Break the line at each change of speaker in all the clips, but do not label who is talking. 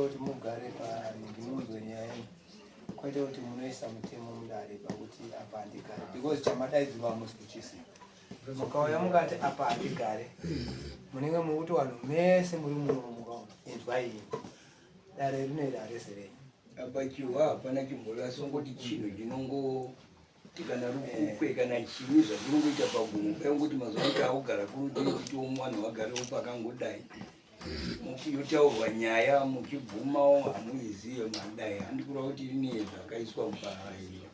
kuti mugare paringi munzwe nyaya yenyu kwete kuti munoisa mutemo mudare pakuti apa handigare because chamadaidzirwa hamusi kuchisiya mukauya mukati apa handigare munenge muri kuti vanhu mese muri muno mukaona inzwai ini dare rinoita harisi renyu.
Apa chihwa hapana chimbori asi ungoti chinhu chinongoti kana rukukwe kana chii zvatinongoita pagomo paya ungoti mazuva ano taakugara kuno tichitiwo vanhu vagarewo pakangodai yotaurwa nyaya muchibvumawo hamuizive madai handikureva kuti ine zvakaiswa paaiwa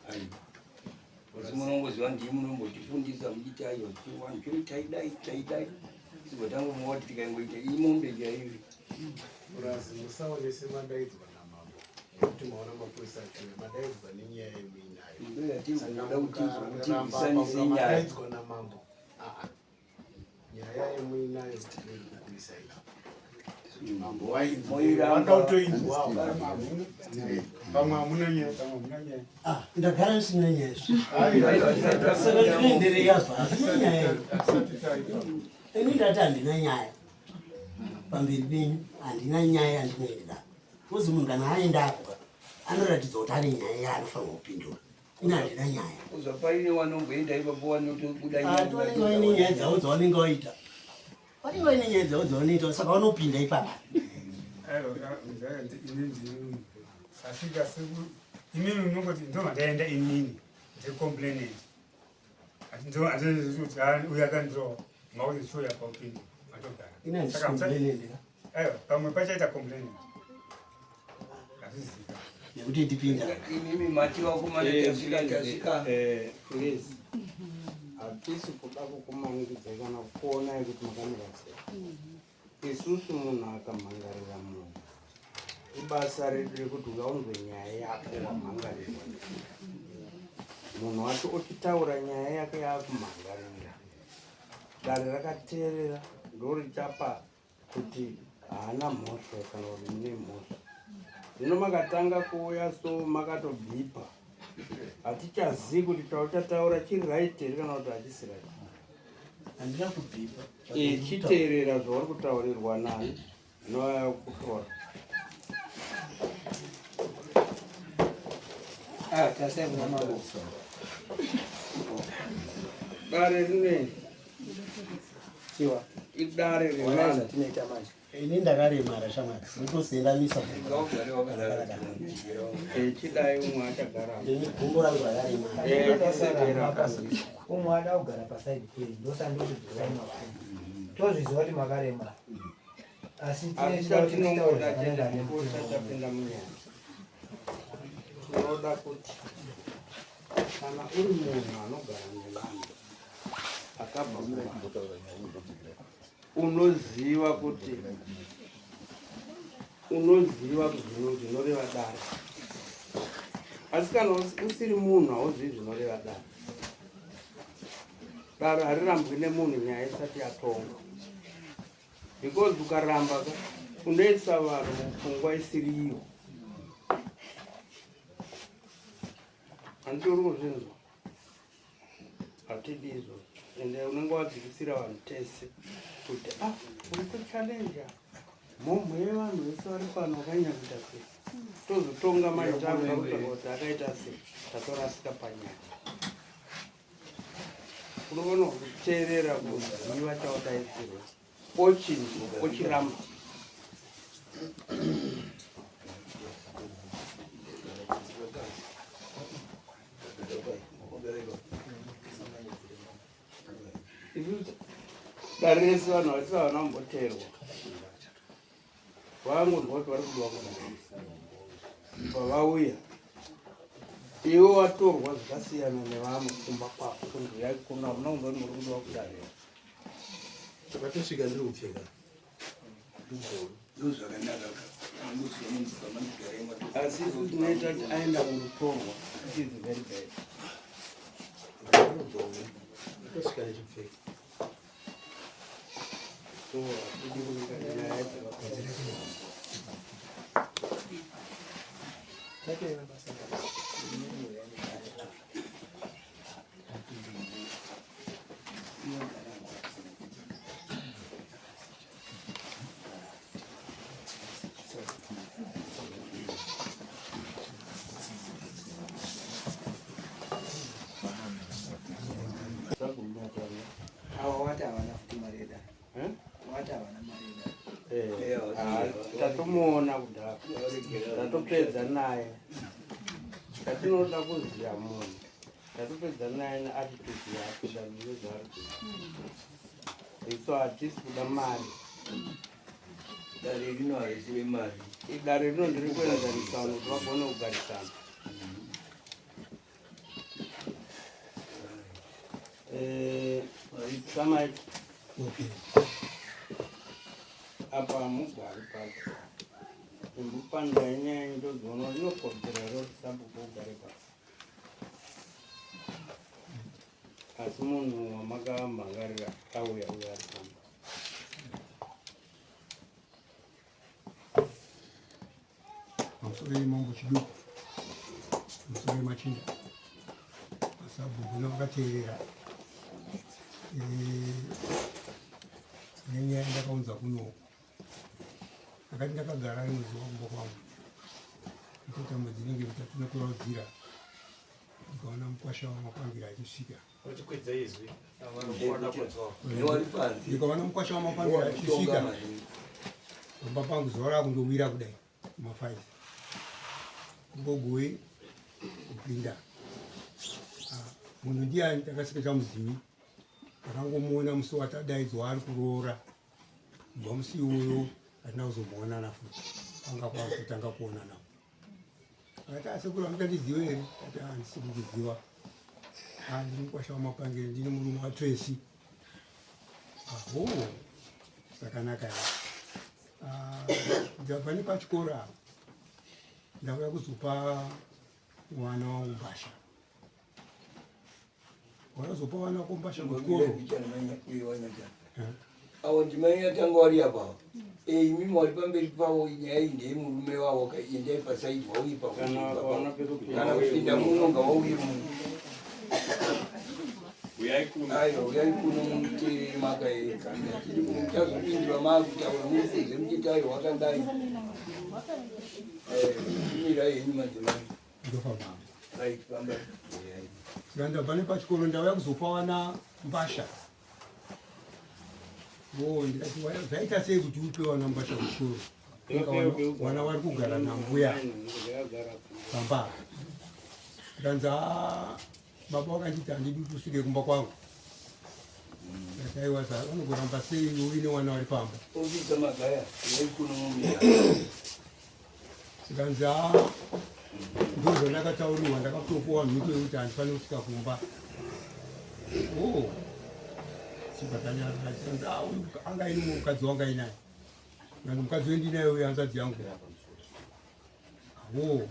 asi munongoziva ndii munombotifundisa muchiti aiwa vanhu chiri taidai taidai sigotangomuwa kuti tikaingoita imombe chaiyo.
Purazi musaonese madaidzwa namambo nekuti maona mapurisa achiuya madaidzwa nenyaya yemuinayo.
Ndoyatinoda kuti
Saka
tisanise nyaya.
madaidzwa namambo aa nyaya yemuinayo ndoikukuisai mambo
Moiramba.
wainzwa kutoinzwawo pamwe hamuna nyaya pamwe hamuna nyaya.
Ah, ndagara ndisina nyaya izvi.
Aiwa,
Saka ndinoenderei azvo handina nyaya ini.
hatisati taipa.
Ini ndati handina nyaya pamberi penyu, handina nyaya yandinoenda kozi munhu kana aendako anoratidza kuti ane nyaya yaanofanirwa kupindura. Ini handina nyaya.
Uzva paine wanomboenda ipapo wanotobuda
Ah, vanenge vaine nyaya dzavo dzavanenge vaita, vanenge vaine nyaya dzavo dzavanoita, saka vanopinda ipapa.
Sasvika siku imini unongoti ndomandaenda inini ndicomplainant ati uyu akandirowa mauti chiuya paupinde matogara.
Ini handisi
Saka
complainant ka.
Aiwa, pamwe pachaita complainant hazvizika.
Nekuti ndipinda.
Imimi mati wakomana tasvika tasvika.
Please, hatisi kuda kukumanikidzai kana kukuonai kuti makamira sei. Isusu munhu akamhangarira munhu, ibasa redu rekuti uyaunzwe nyaya yako wamhangarirwa munhu wacho ochitaura nyaya yake yaakumhangarira. Dare rakateerera ndorichapa kuti haana mhosva kana kuti mune mhosva. Zvino makatanga kuuya so makatobhipa, hatichazivi kuti chauchataura chiri right here kana kuti hachisi right.
Handina kubhipa.
Chiteerera zvauri kutaurirwa nani novaya kutora.
Ah, tasai kuna mambo.
Dare rinei
Chiwa.
idare
Ona
revanhu.
zvatinoita manje.
Ini ndakaremara shamwari, ndotosendamisa.
Ngaugare wakadaro.
Chidai umwe achagara.
Ndini gumbo rangu rakaremara.
Chisedera.
Umwe ada kugara pasaidi penyu ndosandoti dzosai makumbo. Tozviziva kuti makaremara. Asi tine
Asi
tinoda kuti titaure
chatinongoda
zvakanaka
chete
nemutemo.
kusati tapinda munyaya, tinoda kuti kana uri munhu anogara nevanhu akabva kuvanhu, unoziva kuti unoziva zvinhu zvinoreva dare, asi kana usiri munhu hauzivi zvinoreva dare. Dare harirambwi nemunhu nyaya isati yatongwa, because ukaramba ka unoisa vanhu mupfungwa isiri iyo. Handiti uri kuzvinzwa? Hatidi izvozvo, ende unenge wadzikisira vanhu tese kuti ah, uri kuchallenja mhomho yevanhu vese vari pano wakanyanya kuita sei. Tozotonga manje takuda kutsvaga kuti akaita sei, tatorasika panyaya. Unoona kuteerera kuziva chawadaidzirwa ochinzwa ochiramba. Isusu dare rese vanhu vasi havana kumboteerwa, vangonzwa kuti vari kudiwa kudai pavauya. Iwe watorwa zvakasiyana nevamwe kumba kwako kunzi uyai kuno, hamuna kunzwa kuti muri kudiwa kudai.
Takatosvika ndiri kupfeka.
Ndozvakanaka.
Asi isu tinoita kuti aenda kunotorwa, it is very bad.
Ndakatosvika ndichipfeka.
So hatidi kuita nyaya dzakakodzera. Ndatopedza naye. Chatinoda kuziva munhu. Ndatopedza naye neattitude yake ndazviziva zvaari kuita. Isu hatisi kuda mari.
Dare rino harisi remari.
Dare rino ndiri kuenzanisana kuti vagone kugarisana. Eh, Samaita.
Okay.
Apa hamugari pacho. Imbopandai nyaya ndodziona rinokodzera here kuti sabhuku ugare pasi. Asi munhu wamakamhangarira auya uya ari pamba.
Pamusoro yemambo Chiduku, pamusoro yemachinda, masabhuku nevakateerera. Eh, nenyaya yandakaunza kuno ndakati ndakagara rimwe zuva kumba kwangu nditoita mwedzi inenge mitatu nekuraudzira ndikaona mukwasha wamapangira achisvika
Uchikwidza izwi. Vanokuona kunzwa.
Newari panze.
ndikaona mukwasha wamapangira achisvika pamba pangu zuva rakundowira kudai kumafaizi kungogoi kupinda Ah, munhu ndiyani takasika chamuzivi takangomuona musi watadaidzwa ari kuroora kubva musi iwoyo hatina kuzomuonana futi kwanga kwakutanga kuonana Akati asekuru hamuchandizive here? Ati handisi kukuziva. Ah, ndini mukwasha wamapangiri, ndini murume waTracy. Aho, zvakanaka here. Ah, ndabva nepachikoro apa. Ndauya kuzopa mwana wangu mbasha. Wakazopa vana vako mbasha kuchikoro.
Avo ndimai yatanga wari apa. Eh, imi wari pamberi pavo nyaya iyi ndeyemurume wavo ka endai pasaidi wauye
Kana
kupinda muno ngavauye muno. Aiwa uyai kuno muteerere makaeka. Muchazopindura maakutaura muri kunze muchiti aiwa wakadai. Eh, mirai henyu madzimai.
Ndofamba.
Right, famba.
Saka ndabva nepachikoro ndauya kuzopa vana mbasha. Oh, ndikati zvaita sei kuti upe vana mbasha kuchikoro? Vana vari kugara nambuya pamba. Ndikanzi ah, baba vakanditi handidi kuti usvike kumba kwangu. Ndikati aiwa vanogoramba sei uine vana vari pamba.
Ofisa Magaya, uyai kuno mumira.
Zvikanzi haa ndozvandakataurirwa ndakatopuwa mhiko yekuti handifaniri kusvika kumba. Oh. Chibva tanyarara chikanzi ah uyu anga aine mumwe mukadzi wanga ainaye. Ndikati mukadzi wendinaye uyu hanzvadzi yangu. Oh.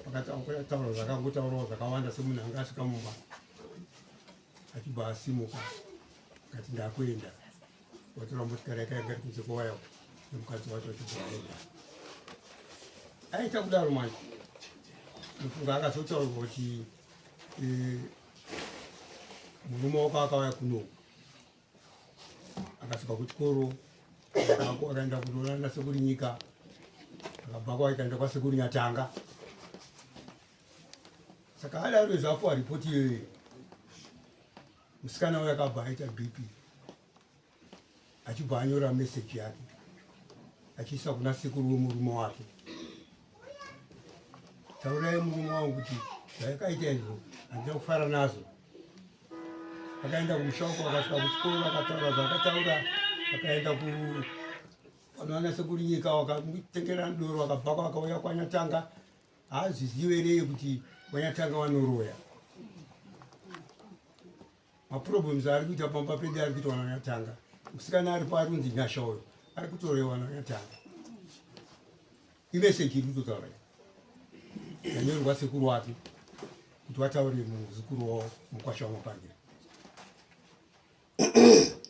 Akataura zvakangotaurawo zvakawanda semunhu anga asvika mumba. Achibva asimuka akati ndakuenda. Watora motikari yake yanga iri kunze kwewaya nemukadzi wacho achibva aenda. Aita kudaro manje ndofunga akazotaurirwa kuti eh, murume wako akauya kuno akasvika kuchikoro akaenda kunoona nasekuru nyika akabva akaenda kwasekuru nyatanga saka adaro zvapuwa ripoti iyoyo musikana uyo akabva aita bp achibva anyora meseji yake achiisa kuna sekuru wemurume wake taurai murume wangu kuti zvayakaita izvo handina kufara nazvo akaenda kumusha uko akasvika kuchikoro akataura zvaakataura akaenda ku vanoona sekuru nyika wakamutengera doro akabvako akauya kwanyatanga haazvizive rei kuti vanyatanga vanoroya maproblems aari kuita pamba pedu ari kuitwa nanyatanga musikana aripo ari kunzi nyasha uyo ari kutoroyewa nanyatanga imeseji iri kutotaura yanyorerwa sekuru wake kuti vataure muzukuru wavo mukwasha wamapangira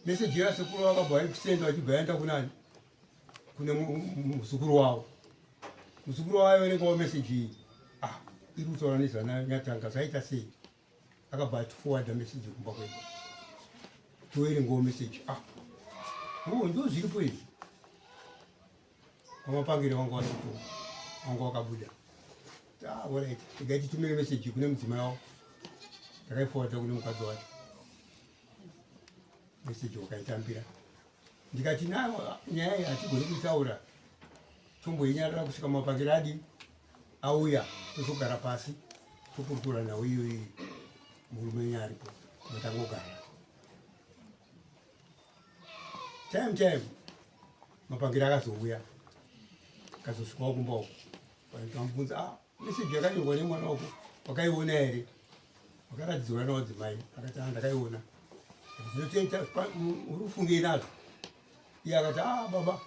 meseji yasekuru vakabva vaisenda vachibva yaenda kunani kune muzukuru wavo muzukuru wavo aiverengawo meseji iyi ah iri kutaura nezvanyatanga zvaita sei akabva atiforwarda meseji kumba kwedu toverengawo meseji ah o ndo zviripo izvi kwamapangire wanga wasipo wanga wakabuda ah, orit regai titumire meseji kune mudzimai wavo takaiforwarda kune mukadzi wacho meseji wakaitambira ndikati nayo nyaya iyi hatigoni kuitaura Tomboinyarara kusvika mapangira adi auya tozogara pasi tokurukura nhau iyoyi murume wenyu aripo matangogara time time mapangira akazouya akazosvikawo kumba uko tamubvunza ah, meseji yakanyorwa nemwana wako wakaiona here wakaratidzwa nawadzimai akati ah, ndakaiona zvinotoita uri kufungei nazvo iye akati ah baba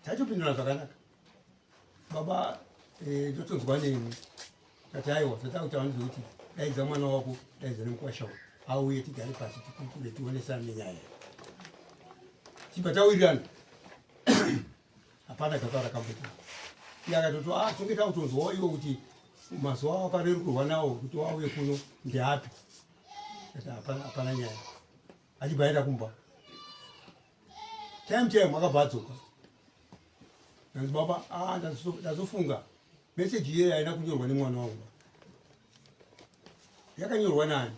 Tachopindura zvakanaka baba, eh, ndotonzwa nemi tati aiwa tatakuti vanzi kuti daidza mwana wako daidza nemukwasha wako auye tigare pasi tikurukure tionesane nenyaya chibva tawirirana hapana gaba rakamboita iye akatoti ah tinge takutonzwawo iwo kuti mazuva wakarerukirwa nawo kuti wauye kuno ndeapi hapana hapana nyaya achibva aenda kumba time time akabva adzoka ndanzi baba ah, ndazofunga meseji iyeyo haina kunyorwa nemwana wangu yakanyorwa nani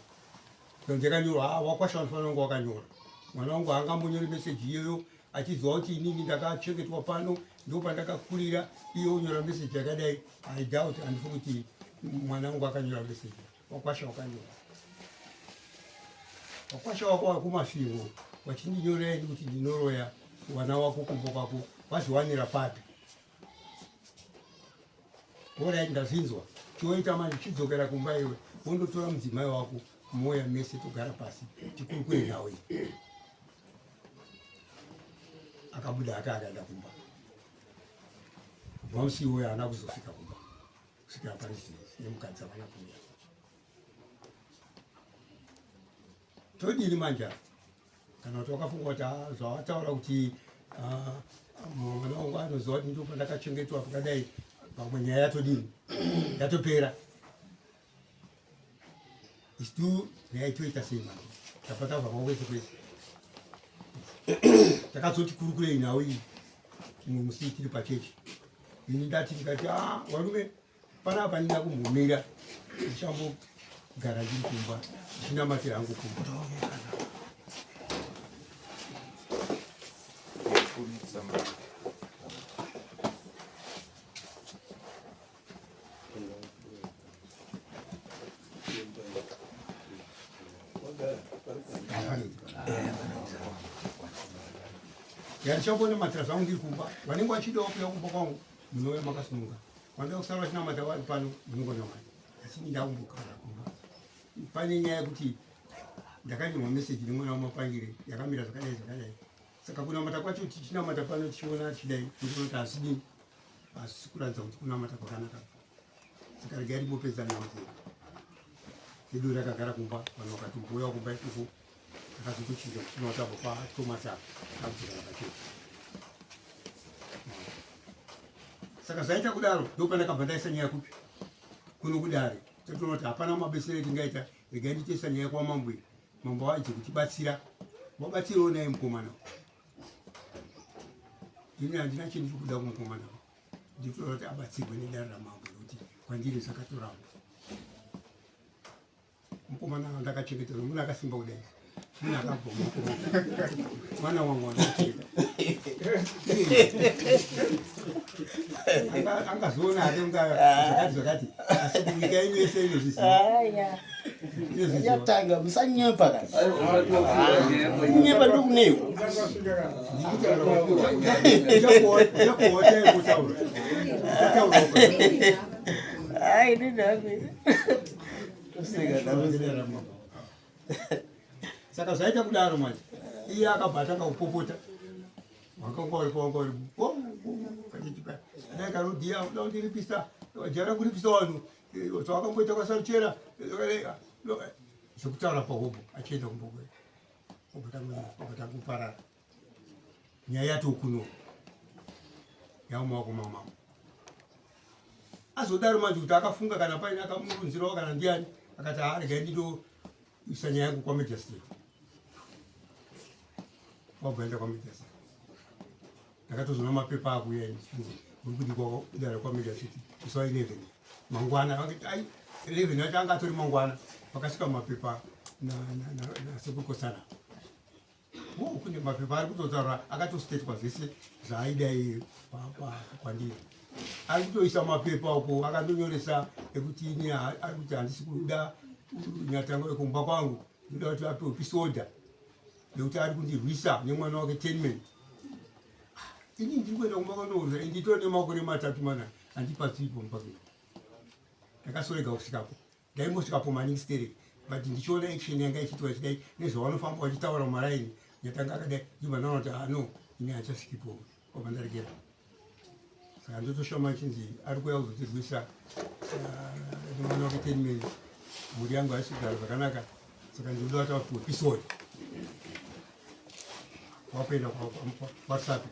ndanzi yakanyorwa ah, wakwasha vanofanira kunge wakanyora mwana wangu haangambonyori meseji iyoyo achiziva kuti inini ndakachengetwa pano ndo pandakakurira iye onyora meseji yakadai i doubt handifungi kuti mwana wangu akanyora meseji Wakwasha wakanyora. Wakwasha wako wakumasvingo wachindinyorera ini kuti ndinoroya wana wako kumba kwako wazviwanira papi? Orit ndazvinzwa. Chioita manje chidzokera kumba iwe wondotora mudzimai wako moya mese togara pasi tikurukure nawe. Akabuda aka akaenda kumba. Kubva musi iwoyo haana kuzosvika kumba. kusvikira pari zvino nemukadzi havana kuuya todini manje apa kana kuti wakafunga kuti ah, zvawataura kuti ah, mwana wangu anoziva kuti ndipo pandakachengetwa pakadai pamwe nyaya yatodini yatopera isu nyaya itoita sei manje tabva tabva kwese kwese takazoti kurukurei nhau iyi mumwe musi tiri pachechi ini ndati ndikati a ah, varume panapa ndida kumbomira ndichambogara ndiri kumba ndichinamatira hangu kumba Yandichakuona zvangu ndiri kumba vanenge vachidawo kuuya kumba kwangu munouya makasununga vanoda kusara vachinamata vari pano munongonamata asi ndakumbogara kumba pane nyaya yekuti ndakanyorwa meseji nemwana wamapangire yakamira zvakadai zvakadai saka kunamata kwacho tichinamata pano tichiona tichidai ndikuona kuti hazvidini asi kuratidza kuti kunamata kwakanaka saka regai timbopedza nhau dzedu dzedu rakagara kumba vanhu vakatombouya kumba ikoko takazotochinja kuti tinotabva patomasi apa takudzokera pachechi saka zvaita kudaro ndopandakabva ndaisa nyaya kupi kuno kudare totoona kuti hapana mabesero etingaita regai nditoisa nyaya kwamambo iyi mambo vaidze kutibatsira wabatsirawo naye mukomana ini handina chinhu chikuda kumukomana nditoda kuti abatsirwe nedare ramambo nekuti kwandiri zvakatoramba mukomana ndakachengetedzwa munhu akasimba kudai munhu akabva mukomana mwana wangu wandakachengeta angazoona hake unga zvakati zvakati asi nyika yenyu yese inozviziva
yatanga musanyepa ka kunyepa ndokuneiko
saka zvaita kudaro manje iye akabva atanga kupopota wakanga uripo wanga uripo dai karudiya uda kundiripisa jara kuripisa vanhu Eh, zvawakamboita kwasaruchera eh, eh, zvekutaura pahobho achienda kumbokwe obva tangoparara nyaya yatokuno yaumaoko mamamo azodaro manje kuti akafunga kana paine akamurunzirawo kana ndiani akati haregai ndindoisa nyaya yangu kwamagistrate wabvaenda kwamagistrate ndakatozoona mapepa akuuya ndichinzi uri kudikwa kudare kwamedia city musi wa 11 mangwana vakati ai 11 yacho anga atori mangwana pakasvika mapepa nasekuru kosana. Oh, kune mapepa ari kutotaura akatostetwa zvese zvaaida iye kwandiri. Ari kutoisa mapepa uko akandonyoresa ekuti ini ari kuti handisi kuda nyatango yekumba kwangu, ndoda kuti apiwe peace order nekuti ari kundirwisa nemwana wake Tenman. Ini ndiri kuenda kumba kwandorwisa, nditori nemakore matatu mana handipatsipo mupake. Ndakasorega kusvikapo. Ndaimbosvikapo maningi stereki but ndichiona action yanga ichiitwa ichidai nezvavanofamba vachitaura mumaraini nyatanga akadai ndibva ndaona kuti ah no ini handichasvikipo kwabva ndaregera. Saka ndotoshama chinzi ari kuuya kuzotirwisa ah, nemwana wake Tenman, mhuri yangu haisi kugara zvakanaka saka ndinoda kuti apiwe pisori wakuenda kwaWhatsApp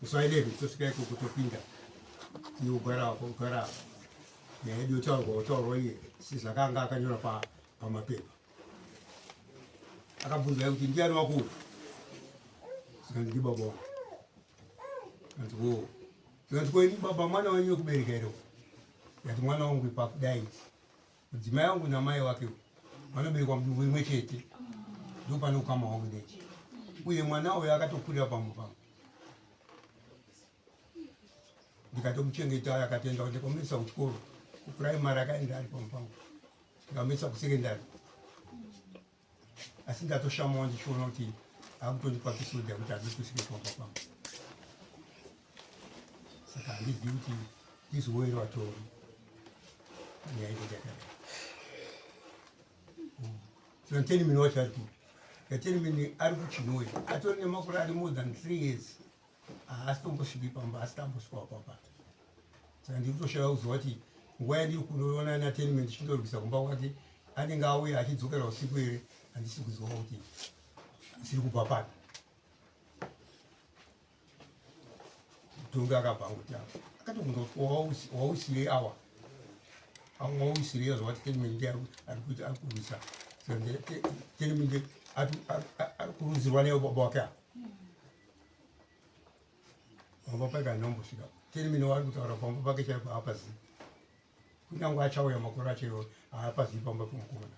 musi wa 11 tosvika ikoko topinda iwe ugara apo ugara apo nyaya yedu yotaurwa yotaurwa iye sezvakanga akanyora pamapepa akabvunzwa kuti ndiani wako uyu zikanzi ndibaba wangu kanzi wo zikanzi ko ini baba mwana wenyu wekubereka here ndati mwana wangu ipakudai mudzimai wangu namai wake vanoberekwa mudumbu rimwe chete ndopane ukama hwangu nechi uye mwana uyo akatokurira pamwe pamwe ndikatomuchengeta akatoenda ndikamuisa kuchikoro kupuraimari akaenda ari pamwe pangu ndikamuisa kusekendari asi ndatoshamawo ndichiona kuti akutondipa pisoda kuti anditosvike pamba pangu saka handizivi kuti ndizowere watori nyaya inenge yakadai saka tenimini wacho ari kupi tenimini ari kuchinoi atori nemakore ari more than 3 years haasi tombosviki pamba asi tambosvikawo pamba saka ndiri kutoshaya kuziva kuti nguva yandiri kunoona nateniment ndichindorwisa kumba kwake anenge auya achidzokera usiku here handisi kuziva kuti ziri kubva papi mutongi akabva anguti apa akatobvunza kuti wausirei awa awausirei zvawati tenement ari kuti ari kurwisa tenement ari kurudzirwa neyo baba wake apa Pamba pake anombosvika termini waari kutaura pamba pake chaipo haapazivi kunyange achauya makore acho iwo haapazivi pamba pemukomana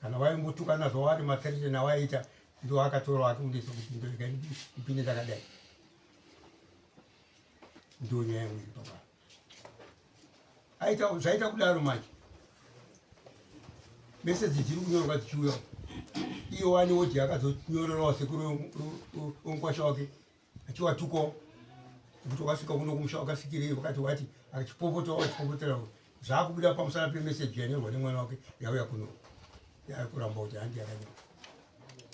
kana vaimbotukana zvavari mathreaten awaiita ndo akatora wake undisa kuti ndoika ndipinde ndakadai ndo nyaya yangu iri papa aita zvaita kudaro manje meseji dziri kunyorwa dzichiuya iyo wani woti akazonyorerawo sekuru wemukwasha wake achiwatukawo kuti wakasvika kuno kumusha wakasvikirei wakati wati achipopotawo achipopoterawo zvakubuda pamusana pemeseji yanyorwa nemwana wake yauya kuno yakuramba kuti handi yakanyorwa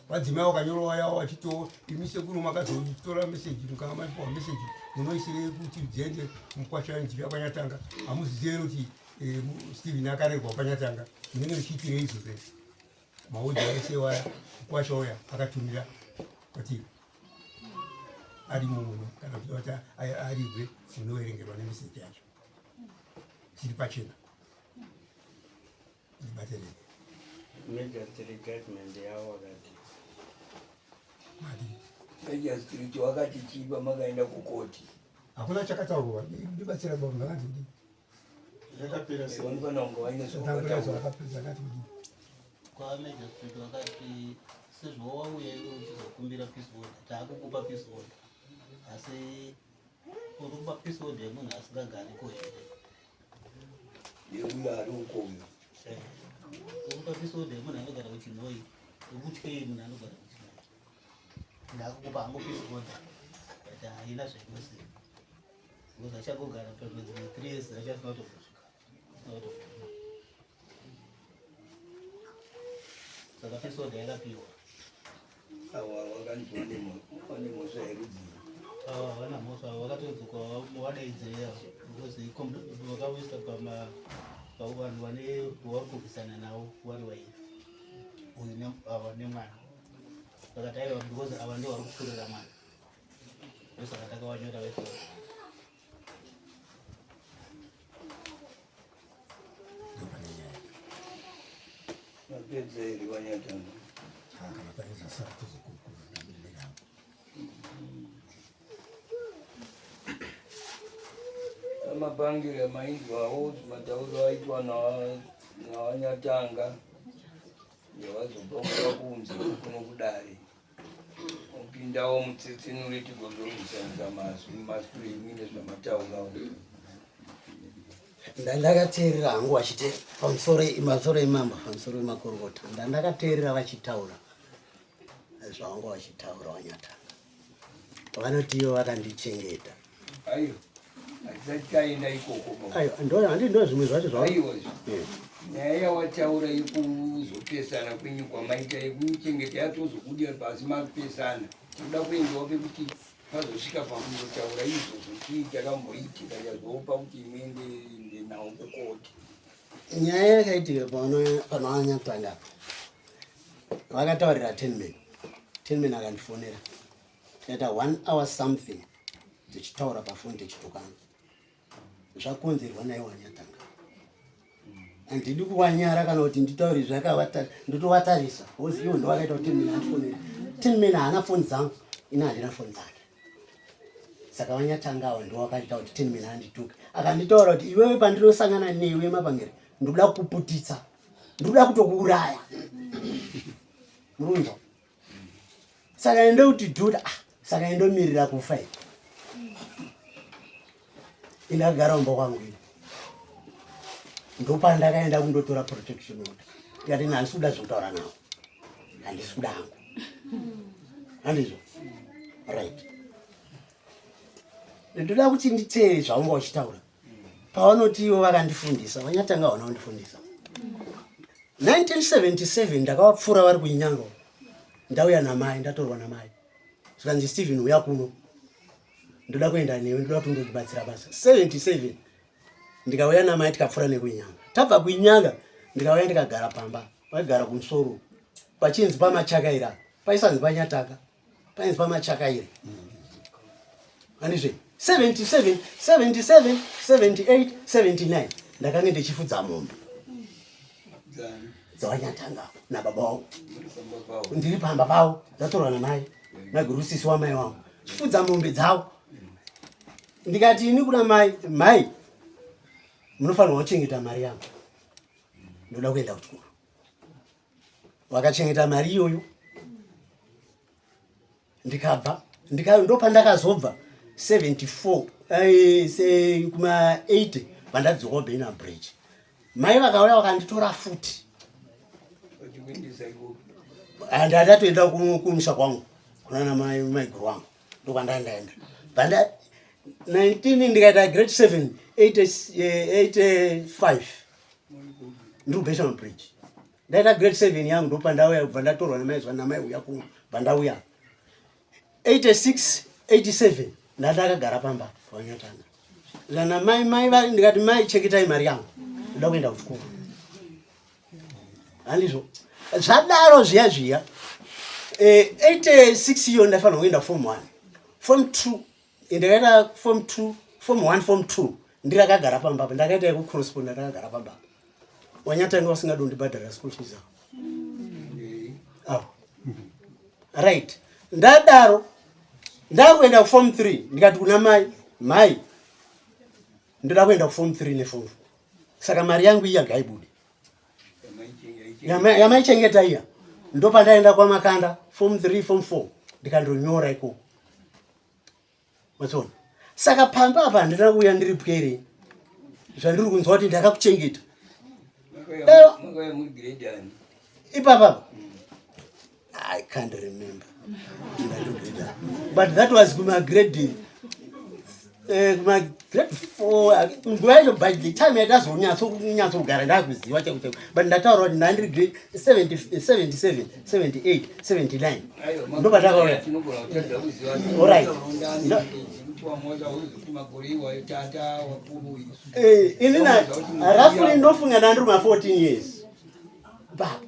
Vadzimai vakanyorwa yavo vachitiwo imi sekuru makazotora meseji mukanga mapiwa meseji munoisirei kuti dziende mukwasha nzira kwanyatanga hamuzizive here kuti eh, Steven akarerwa kwanyatanga munenge muchiitirei izvo zvese maodhi ese waya mukwasha uya akatumira kuti arimo muno kana kuti kuti arigwe munoverengerwa nemeseji yacho zviri pachena ndibatirei
Magistrate judgment yavo wakati
Magistrate wakati chii pamakaenda kukoti?
Hakuna chakataurwa, ndibatsira baba ndakati kudii?
Yakapera sei?
Vanofanira kunge vaine zvavakataura.
Zvakati kudii?
Kwa magistrate wakati sezvo wauya iwe uchizokumbira peace order, taakukupa peace order. Asi uri kupa peace order yemunhu asingagariko here?
Yeuyo ari uko uyo.
Uri kupa peace order yemunhu anogara kuChinhoyi, ukutyei munhu anogara kuChinhoyi? Ndakukupa hangu peace order, but haina zvainoziva. Because achangogara pamwedzi 3 years achasina kutombosvika. Asina kutombosvika. Saka peace order yakapiwa.
Awa wakanzi vane mhosva yerudzii?
Awa havana mhosva, vakatodzoka vadaidzira because vakauyisa pama pavanhu vane vari kurwisana navo vari vairi uyu ava nemwana vakati aiwa because ava ndo vari kupfurira mwana ndosaka takavanyora vese.
Mapedza here wanyatanga?
Kana pane zvasara tozokurukura navo.
Amapangiro amainzwawo matauro aitwa nawanyatanga yawazobva kuda kunze kuno kudare. Pindawo mutsetsenure tigozorwisanisa mazwi masure imi nezvamataurawo.
Ndandakateerera hangu vachiti pamusoro pamusoro imambo pamusoro emakorokota. Ndandakateerera vachitaura zvavanga vachitaura wanyatanga. Vanoti ivo vakandichengeta.
Aiwa hatisati taenda ikoko.
Aiwa ndo handi ndo zvimwe zvacho zva.
Aiwa. Nyaya yawataura yekuzopesana kwenyu kwamaita yekuchengeta yatozobuda pasi mapesana. Tinoda kuendawo pekuti pazosvika pakundotaura izvozvo chii chakamboitika chazopa kuti muende nawo kukoti.
Nyaya yakaitika pano pano apa. Vakataurira Tenman. Tenman akandifonera. Tikaita one hour something tichitaura pafoni tichitukana. Zvakonzerwa naye wanyatanga. Handidi kuwanyara kana kuti nditaure zvakavata ndotovatarisa. Because iwo ndowakaita kuti Tenman andifonere. Tenman haana foni dzangu, ini handina foni dzake. Saka vanyatanga ava ndowakaita kuti Tenman andituke. Akanditaura kuti iwewe pandinosangana newe mapangere ndikuda kukuputitsa. Ndikuda kutokuuraya. Murunzwa. Saka ende kuti duda ah, saka endomirira kufa ini. Indakagara kumba kwangu ini. Ndopandakaenda kundotora protection order. Ndikati ini handisi kuda zvekutaura nawo. Handisi kuda hangu. Handizvo? Right. Ndoda kuti nditeere zvaunga uchitaura. Pavanoti ivo vakandifundisa, vanyatanga vana kundifundisa. 1977 ndakavapfuura vari kuInyanga. Ndauya namai, ndatorwa namai. Zvikanzi Steven uya kuno. Ndoda kuenda newe, ndoda kuti undotibatsira basa. 77 ndikauya namai tikapfuura nekuInyanga. Tabva kuInyanga ndikauya ndikagara pamba. Vaigara kumusoro. Pachinzi pamachakaira, paisanzi panyataka. Painzi pamachakaira. Andizve 77 77 78 79 ndakange ndichifudza mombe dzawanyatanga nababa wangu ndiri pamba pavo dzatorwa namai maiguru sisi wamai wangu chifudza mombe dzavo ndikati ini kuna mai mai munofanirwa kuchengeta mari yangu ndoda kuenda kuchikoro vakachengeta mari iyoyo ndikabva ndopandakazobva 74 eh, kuma 80 vandadzoka kubena bridge mai vakauya vakanditora futi ndatoenda kumusha kwangu kunana maiguru wangu ndokwandandaenda banda 19 ndikaita grade 7 85 ndiri kubesham bridge ndaita grade 7 yangu ndopandauya kubva ndatorwa namaizwa namai uya kuno bva ndauya 86 87 ndandakagara pamba pavanyatanga zvana mai mai ndikati mai cheketai mari yangu ndoda kuenda kuchikoro handizvo zvadaro zviya zviya 86 eh, iyo ndaifanira kuenda form 1 form 2 ndakaita form 2 form 1 form 2 ndirakagara pamba apa ndakaita yekucorresponda ndakagara pamba apa wanyatanga usingadi kundibhadharira school fees avo awo right ndadaro ndakuenda kuform 3 ndikati kuna mai mai ndoda kuenda kuform 3 neform 4 saka mari yangu iya ngaibude yamaichengeta iya ndopandaenda kwamakanda form 3 form 4 ndikandonyora ikoko matsona saka pamba apa handina kuuya ndiri pwere zvandiri kunzwa kuti ndakakuchengeta ipapa i can't remember but that was kuma grade eh, kuma grade four nguva yacho by the time yatazonyatsokugara ndakuziva chaiko chaiko but ndataura kuti ndandiri grade 77 78 79 ndopatakauya orit eh, ini roughly ndofunga ndandiri ma 14 years baba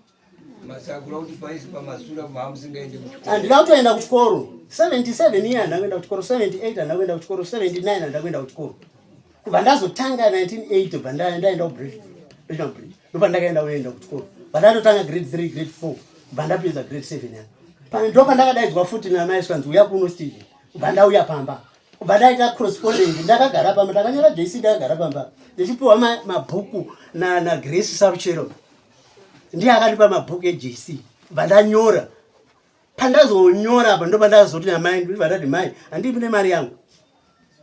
handina kutoenda kuchikoro 77 iye handina kuenda kuchikoro 78 handina kuenda kuchikoro 79 handina kuenda kuchikoro kubva ndazotanga 1980 bva ndaenda kubridge bridge ndopandakaenda kuenda kuchikoro bva ndatotanga grade 3 grade 4 bva ndapedza grade 7 ya ndopandakadaidzwa futi namai skanzi uya kuno steve bva ndauya pamba kubva ndaita correspondent ndakagara pamba ndakanyora jc ndakagara pamba ndichipiwa mabhuku nagrace saruchero ndiye akandipa mabhuku ejc bva ndanyora Pandazonyora apa ndo pandazoti namai, ndibva ndati mai, handipi nemari yangu,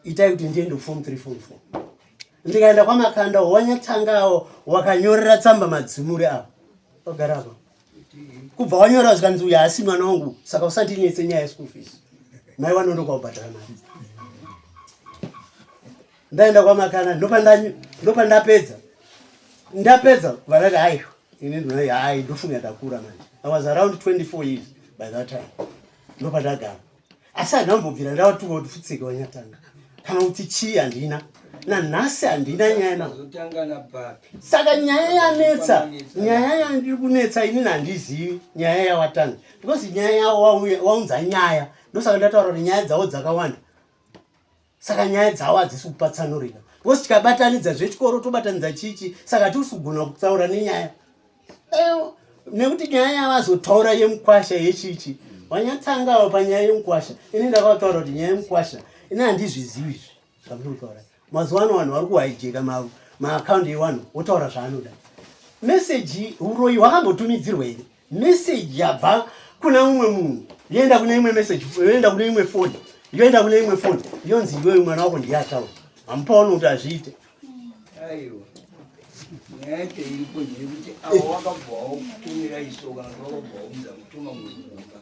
itai kuti ndiende kuform 3 form 4. Ndikaenda kwaMakanda, wanyatsangawo wakanyorera tsamba madzimure apa ogara apa, kubva wanyora zvikanzi uyu haasi mwana wangu, saka usandinetse nyaya yeschool fees, mai wanondoka kubhadhara mari. Ndaenda kwaMakana, ndopandapedza, ndapedza vanati hai, ini ndinoi hai, ndofunga ndakura manje. I was around 24 years by that time ndopandagara, asi handambobvira ndavatuka kuti futsika wanyatanga kana kuti chii, handina nanhasi, handina nyaya navo.
Zotanga napapi?
Saka nyaya yanetsa, nyaya yandiri kunetsa inini, handizivi nyaya yawatanga, because nyaya yawo waunza nyaya, ndosaka ndataura kuti nyaya dzavo dzakawanda. Saka nyaya dzavo hadzisi kupatsanurika because tikabatanidza zvechikoro, tobatanidza chichi, saka hatisi kugona kutaura nenyaya. Nekuti nyaya yavazotaura yemukwasha yechichi, wanyatsangawo panyaya yemukwasha, ini ndakataura kuti nyaya yemukwasha ini handizvizivi izvi zvamuri kutaura. Mazuva ano vanhu vari kuhaijeka maakaundi evanhu, wotaura zvaanoda. Meseji uroyi hwakambotumidzirwa here? Meseji yabva kuna mumwe munhu, yoenda kune imwe meseji, yoenda kune imwe foni, yoenda kune imwe foni, yonzi iwewe mwana wako ndiye ataura. Hamupaoni kuti hazviite?
Aiwa, nyaya yacho iripo ndeyekuti avo wakabva wakutumira iso kana kuti wakabva waunza kutuma munhu kumba,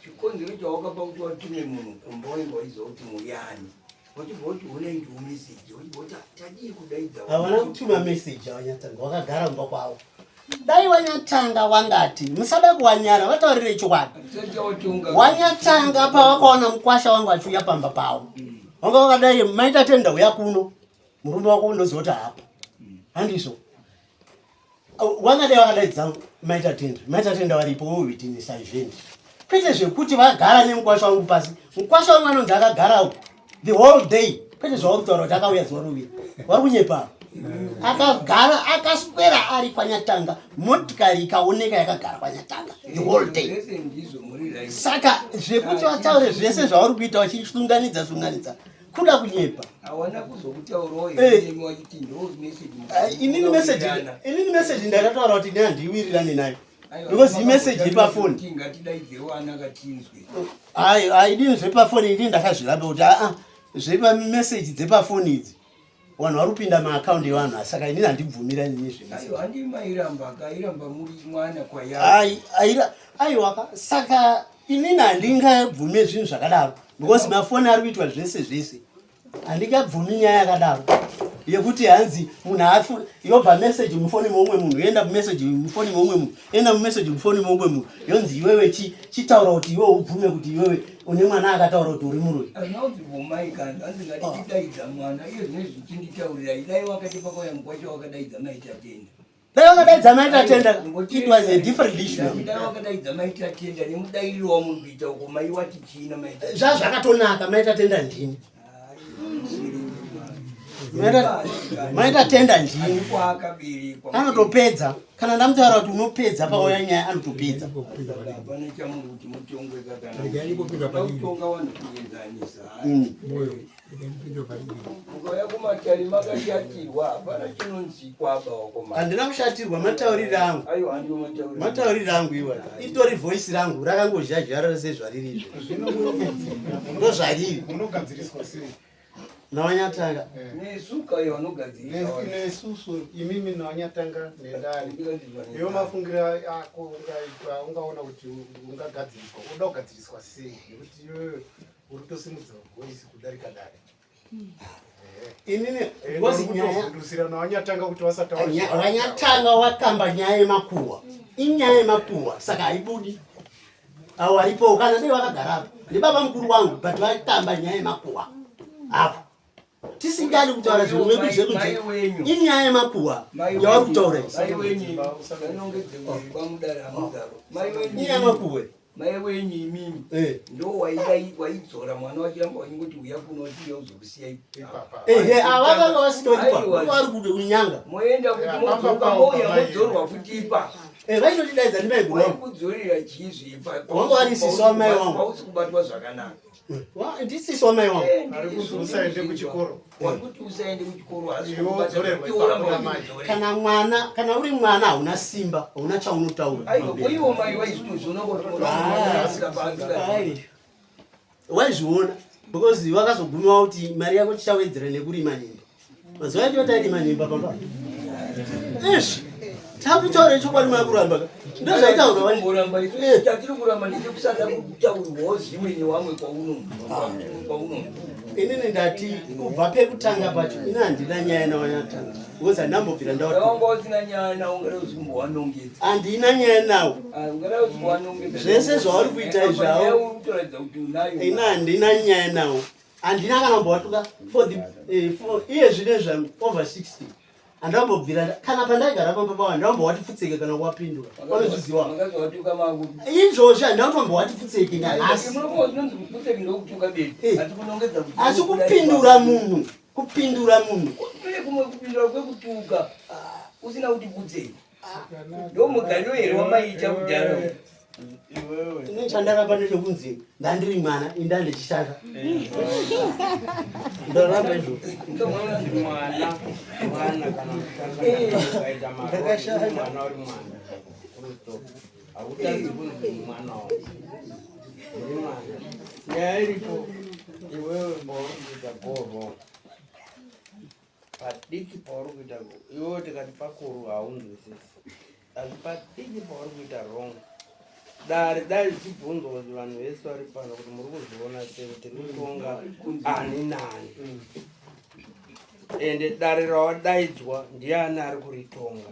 chikonzero chawakapa kuti watume munhu kumba wainge waiziva kuti muyani, wachibva kuti unai ndiwo meseji, wachibva kuti tadii kudaidza.
Havana kutuma meseji, avanyatanga wakagara kumba kwavo. Dai wanyatanga wangati musada kuwanyara, vataurire chokwadi. Wanyatanga pawakaona mukwasha wangu achiuya pamba pavo, wanga wakadai, maita tenda uya kuno, murume wako unoziva kuti hapo, handizvo? Wangadai wakadaidza maita tenda, maita tenda varipo, wowitnessa event, kwete zvekuti vagara nemukwasha wangu pasi. Mukwasha wangu anonzi akagara uko the whole day, kwete zvauri kutaura kuti akauya zuva ruviri. Vari kunyepa. Akagara, akaswera ari kwanyatanga, motikari ikaoneka yakagara kwanyatanga the whole day.
Zvese ndizvo, muri right.
Saka zvekuti vataure zvese zvauri kuita vachisunganidza sunganidza, kuda kunyepa.
Hawana kuzokutaurawo imi wachiti ndo meseji?
Inini meseji ndakataura kuti ne handiwirirani nayo because imeseji yepafoni.
Ngatidaidzewo ana katinzwe.
Haidini zvepafoni, inini ndakazviramba kuti aa, zvepameseji dzepafoni idzi, vanhu vari kupinda maakaundi evanhu, saka inini handibvumira inini zvemeseji.
Aiwa, handi mairamba, akairamba muri mwana kwaya.
Aiwaka, saka inini handingabvume zvinhu zvakadaro because mafoni ari kuitwa zvese zvese. Handingabvumi nyaya yakadaro yekuti hanzi munhu afu yobva meseji mufoni momwe munhu, yoenda mumeseji mufoni momwe munhu, yoenda mumeseji mufoni momwe munhu, yonzi iwewe chitaura kuti iwewe ubvume kuti iwewe une mwana akataura kuti uri muroyi.
Hazvina kunzi bvumai kanzi, hanzi ngatichidaidza mwana iye zvinezvi zvichinditaurirai. Dai wakati pakauya mukwacho wakadaidza maitatenda.
Dai wakadaidza maitatenda, it was a different issue.
Dai wakadaidza maitatenda nemudairiro wamuri kuita uko, mai wati china maita.
Zvazvakatonaka, maitatenda ndini, maitatenda ndini.
Kwaakaberekwa.
Anotopedza kana ndamutaura kuti unopedza, pakauya nyaya anotopedza.
Hapana chamuri kuti mutongweka kana
Regai kupinda padiri.
kutonga vanhu kuenzanisa.
Moyo, regai ndipinde padiri.
Mukauya kumatare makashatirwa, hapana chinonzikwa apa wakomana.
Handina kushatirwa, matauriro angu.
Aiwa, handiwo matauriro.
Matauriro angu iwa, itori voice rangu rakangozhazhara sezvariri izvo, ndo zvariri.
Munogadziriswa sei?
Nawanyatanga.
Nesu kaiwa vanogadzirisa vanhu.
Nesusu, imimi nawanyatanga nedare, iwe mafungira ako ungaitwa, ungaona kuti ungagadziriswa, unoda kugadziriswa sei? Nekuti iwewe uri kutosimudza voice kudarika dare.
Inini because nyaya
kutozundusira nawanyatanga kuti vasataura.
Wanyatanga wakamba nyaya yemakuhwa, inyaya yemakuhwa, saka haibudi. Avo varipo kana dei vakagara apo ndibaba mukuru wangu, but vakamba nyaya yemakuhwa apo, tisingadi kutaura zvimwe
Mai
zvekunze.
wenyu.
Inyaya yemakuhwa yavari kutaura iyi.
Mai wenyu vanongedze kwamudare hamudaro mai wenyu.
Inyaya yemakuhwa.
Mai wenyu imimi ndo waidzora mwana wachiramba wachingoti uya kuno, wachiuya uzokusiya.
Ehe, ava vanga vasitoripa, vari kunyanga.
Moenda kuti modzoka, mouya modzorwa futi ipa.
Eh, vaitotidaidza ndimaiguru vangu.
Waikudzorera chii zvipa?
Wanga wari sisi wamai wangu.
Hausi kubatwa zvakanaka.
Ndisisi wamai wangu.
Eh,
Ari kuzi usaende kuchikoro.
Wari kuti usaende kuchikoro asi
Iwe wodzorerwa
iwe woramba
ipapo namai.
uchidzorera.
Kana mwana, kana uri mwana hauna simba, hauna chaunotaura.
Aiwa, koiwo mai vaizvitozviona kuti
Ah. Ai. Waizviona because vakazoguma kuti mari yako tichawedzera nekurima nyemba. Mazuva acho tairima nyemba pamba. Ish. Takutaura chokwadi makuramba ka. Ndozvaitaurwa wani.
Kuramba isu
Eh.
chatiri kuramba ndechekusada kutaurirwawo zvimwe newamwe kwauno.
Inini ndati kubva pekutanga pacho ini handina nyaya nawanyatanga because handambobvira ndawatu.
Wanga usina nyaya nawo ungada uzimbowanongedza.
Handina nyaya nawo.
Ungada uzimbowanongedza.
Zvese zvauri kuita izvi hawo.
Uri kutoratidza kuti unayo.
Ini handina nyaya nawo. Handina kana kumbowatuka for the for iye zvine zvangu over 60. Handambobvira kana pandaigara pamba pawo handambowati pfutseke kana kuwapindura. Vanozviziva.
Makazowatuka maku.
Izvozvi handambowati pfutseke nanhasi.
Zvinonzi kupfutseke ndokutuka bedzi.
Eh.
Asi kunongedza kuti
Asi kupindura munhu, kupindura munhu.
Kune kumwe kupindura kwekutuka usina kuti putsei. Ndomugariro here wamaiita kudhara.
Iwewe.
Ini chandaramba ndechekunzi ndandiri mwana inda ndichishanda. Ndaramba izvozvo.
Mwana, mwana kana kushanda ukaita
Ndakashanda.
mwana uri mwana. Full stop. Hautadzi kunzi mwana wangu. Uri mwana. Nyaya iripo iwewe pauri kuita go wrong. Padiki pauri kuita iwewe tikati pakuru haunzwisisi. Asi padiki pauri kuita wrong. Dare dai zvichibvunzwa kuti vanhu vese vari pano kuti muri kuzviona sei kuti tiri kutonga ani nani. Ende dare rawadaidzwa ndiani ari kuritonga.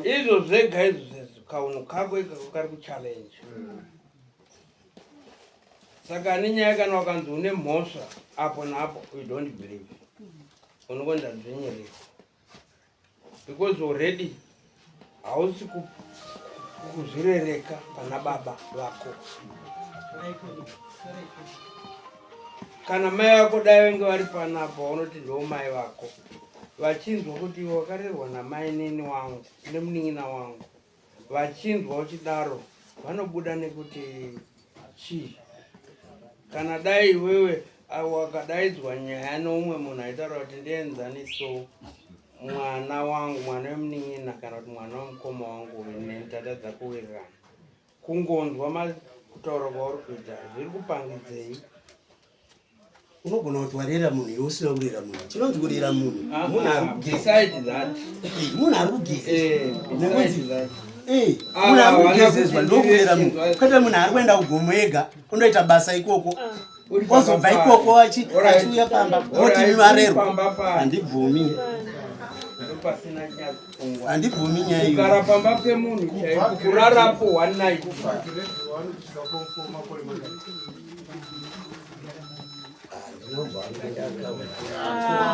Izvo zvega izvo zvezvo kaunhu kako ikako kari kuchallenge. Saka ane nyaya kana wakanzi une mhosva apo naapo you don't believe. Unongonzi adzvinyirira. Because already hausi kuzvirereka pana baba vako. Kana mai vako dai vange vari panapa unoti ndo mai vako. Vachinzwa kuti iwe wakarerwa namainini wangu nemunin'ina wangu. Vachinzwa uchidaro vanobuda nekuti chii. Kana dai iwewe wakadaidzwa nyaya neumwe munhu aitaura kuti ndienzaniso mwana wangu, mwana wemunin'ina kana kuti mwana wemukoma wangu neni tatadza kuwirirana. Kungonzwa kutaura kwauri kuita zviri kupangidzei?
Unogona kuti warera munhu iwe usina kurera munhu. Chinonzi kurera munhu munhu ari kugeza.
Beside that.
Munhu ari kugeza.
Beside that.
Munhu ari kugezezwa ndokurera munhu. Kwete munhu ari kuenda kugomo ega undoita basa ikoko. Ozobva ikoko achiuya pamba oti marerwa. Handibvumi. Handibvumi nyaya iyo.
Kugara pamba pemunhu chaiko kurarapo one night.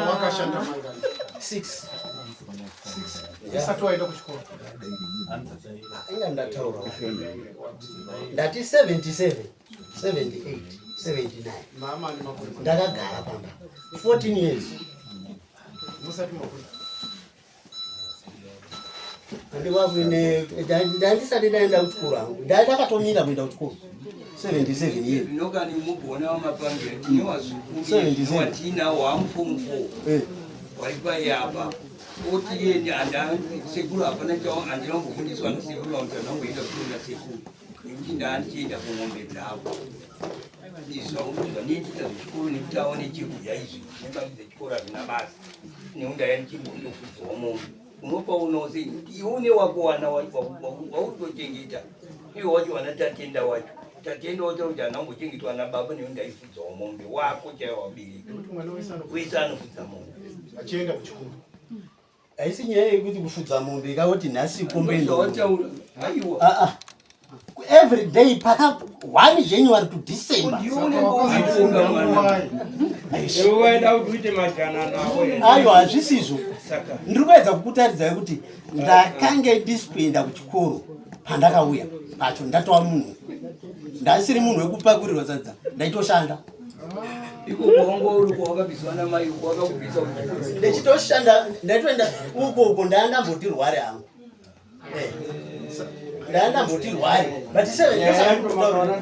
Wakashanda mangani?
6.
6. Usati waenda kuchikoro.
Inga ndataura. Ndati 77, 78, 79.
Mama ane makore mangani?
Ndakagara pamba 14 years.
Musati mabuda.
Handiwakuine ndandisati ndaenda kuchikoro hangu. Ndakatomira kuenda kuchikoro. 77 years.
Zvinokani mugona wamapangira tine wazukuru
77.
watinawo hamufomu 4
Eh.
wari paiapa oti iye sekuru hapana chao handina kumbofundiswa nasekuru vangu chandamboita kufunda sekuru nekuti ndaandichienda kung'ombe dzavo izvi zvandichiita zvechikoro nekuti aone chekudya izvi nemari dzechikoro hazvina basa nekuti ndaya ndichimbondofudzawo mombe unopaonawo sei nekuti iwe une wako wana wautochengeta iwe wacho wana tatenda wacho tatenda wacho kuti handina kumbochengetwa nababa nekuti ndaifudzawo mombe wako chaiwo wabereka
Nekuti mwana wese anofudza.
wese anofudza mombe
Achienda kuchikoro.
Haisi nyaya yekuti kufudza mombe ikangoti nhasi kombe ndo.
Zvawataura aiwa
Ah ah. Every day paka 1 January to December.
Ndiwe unenge uchifunga mwana
Iwe waida kuti uite majana nawo.
Aiwa hazvisizvo.
Saka
Ndiri kuedza kukutaridzai kuti ndakange ndisi kuenda kuchikoro pandakauya pacho ndatova munhu. Ndasiri munhu wekupakurirwa sadza ndaitoshanda.
Iko kwawanga uri kwawakabviswa namai wakakubvisa kuchikoro.
Ndichitoshanda ndaitoenda uko uko ndandambotirware hangu. Eh. Ndandamboti rwari but
seven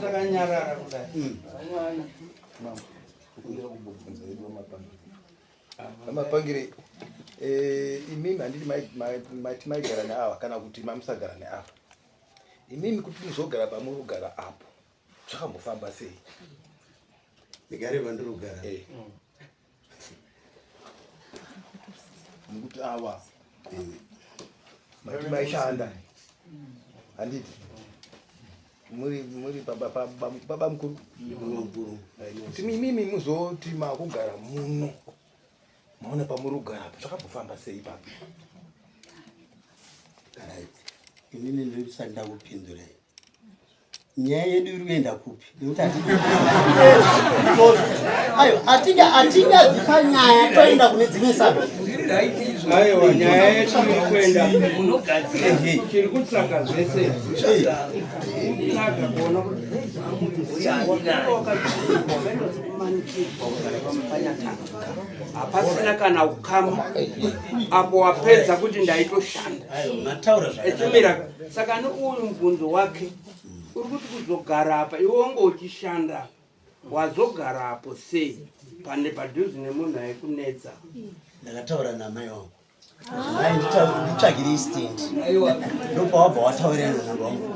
takanyarara kudai.
Amapangire eh, imimi handiti mati maigara neava kana kuti mamusagara neava imimi kuti muzogara pamuri kugara apo zvakambofamba sei?
Ndigare pandiri kugara.
Eh. Nekuti awa mati maishanda handiti muri muri baba baba mukuru kuti mimimi muzoti makugara muno maona pamuri kugara apa zvakambofamba sei ipapo?
Right. Inini ndisati ndakupindura nyaya yedu iri kuenda kupi nekuti ayo atingabvi panyaya toenda kune dzimwe sabi
aiwa nyaya yedu iri kuenda tiri kutsvaga zvese kutsvaga kuona kuti hapasina kana ukama apo wapedza kuti ndaitoshanda echimira saka ni uyu mubvunzo wake uri kuti kuzogara apa iwe wange uchishanda wazogara apo sei pane padhuze nemunhu aikunetsa
ndakataura namai wangu mai nditsvagire stand ndopawabva wataurirana nababa wangu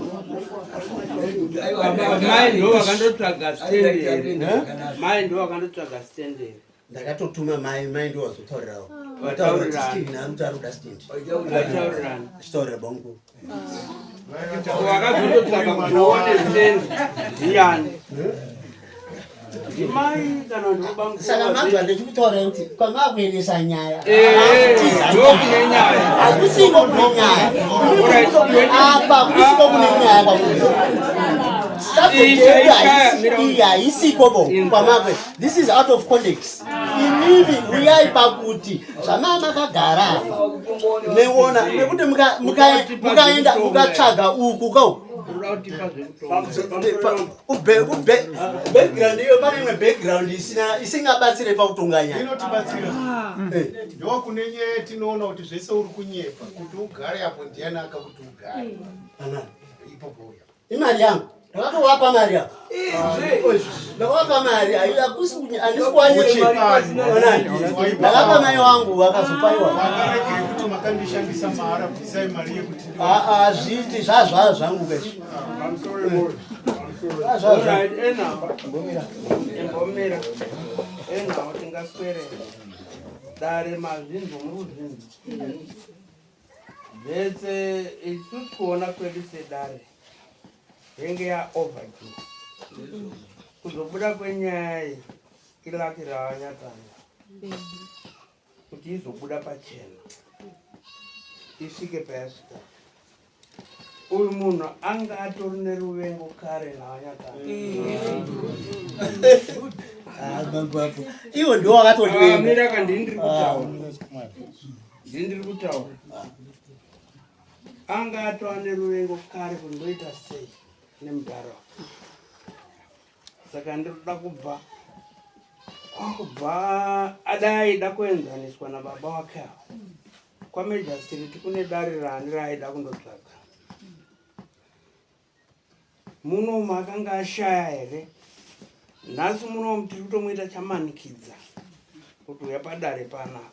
mai ndo vakandotsvaga stand mai ndo vakandotsvaga stand
ndakatotuma mai mai ndo wazotaurirawo vataurira kuti Steven ari kuti ari kuda stand
Vataurirana.
achitaurira bamukuru
Wakazototsvaga kuti uone stand ndiyani ndimai kana ndibamukuru
saka mabva ndechikutaura kuti kwamakuendesa nyaya
Eh, ndokune nyaya.
hakusiko kune nyaya apa kusiko kune nyaya kwamuri subject yedu iyi haisiko bo kwamakwe this is out of context imimi uyai pakuti zvamaa makagara apa meona nekuti mukaenda mukatsvaga uku kau background iyo pane imwe background isina isingabatsire pakutonga nyaya
inotibatsira ndokune nyaya yatinoona kuti zvese uri kunyepa kuti ugare apo ndiani akakuti ugare ipopo uya
imari yangu ndakatowapa mari apo ndakawapa mari hakusi handisi kuwanyonani ndakapa mai wangu vakazopaiwa
makaregei kuti makandishandisa mahara bvisai mari yekuti
hazviiti zvazvazvo zvangu kwezvo
imbomira enhawo tingaswere dare mazvinzwa muri kuzvinzwa zvese isusu kuona kwedu sedare yenge yaoverdue kuzobuda kwenyaya iyi ilaki ravanyatanga kuti izobuda pachena isvike payasvika uyu munhu anga atori neruvengo kare navanyatanga
iwo ndiwo wakatomiraka
ndini ndiri kutaura ndini ndiri kutaura anga atova neruvengo kare kuti ndoita sei nemudhara saka ndinoda kubva kwakubva adai aida kuenzaniswa nababa wake ava kwamejastiriti kune dare rani raaida kundotsvaga munomu akanga ashaya here nhasi munomu tiri kutomuita chamanikidza kuti uya padare panapa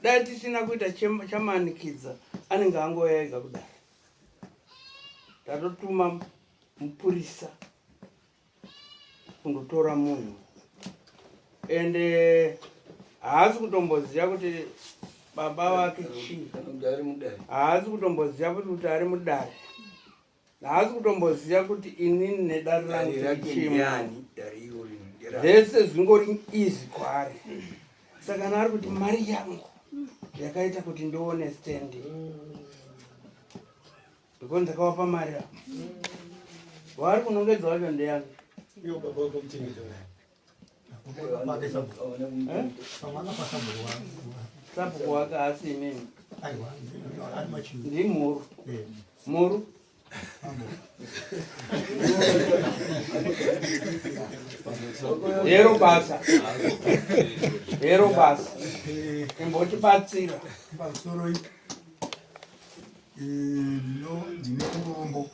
dai tisina kuita chamanikidza anenge angouya ega kudare tatotuma mupurisa kundotora munhu ende haasi kutomboziva kuti baba vake chii haasi kutomboziva kuti kuti ari mudare haasi kutomboziva kuti inini nedare rangu chii zvese zvingori easy kwaari saka kana ari kuti mari yangu yakaita kuti ndione stand because ndakavapa mari apa waari kunongedza wacho ndeyani sabhuku wake haasi imimi ndimhuru mhuru hero basa hero basa imbotibatsira
pamusoro Eh, ndine urombo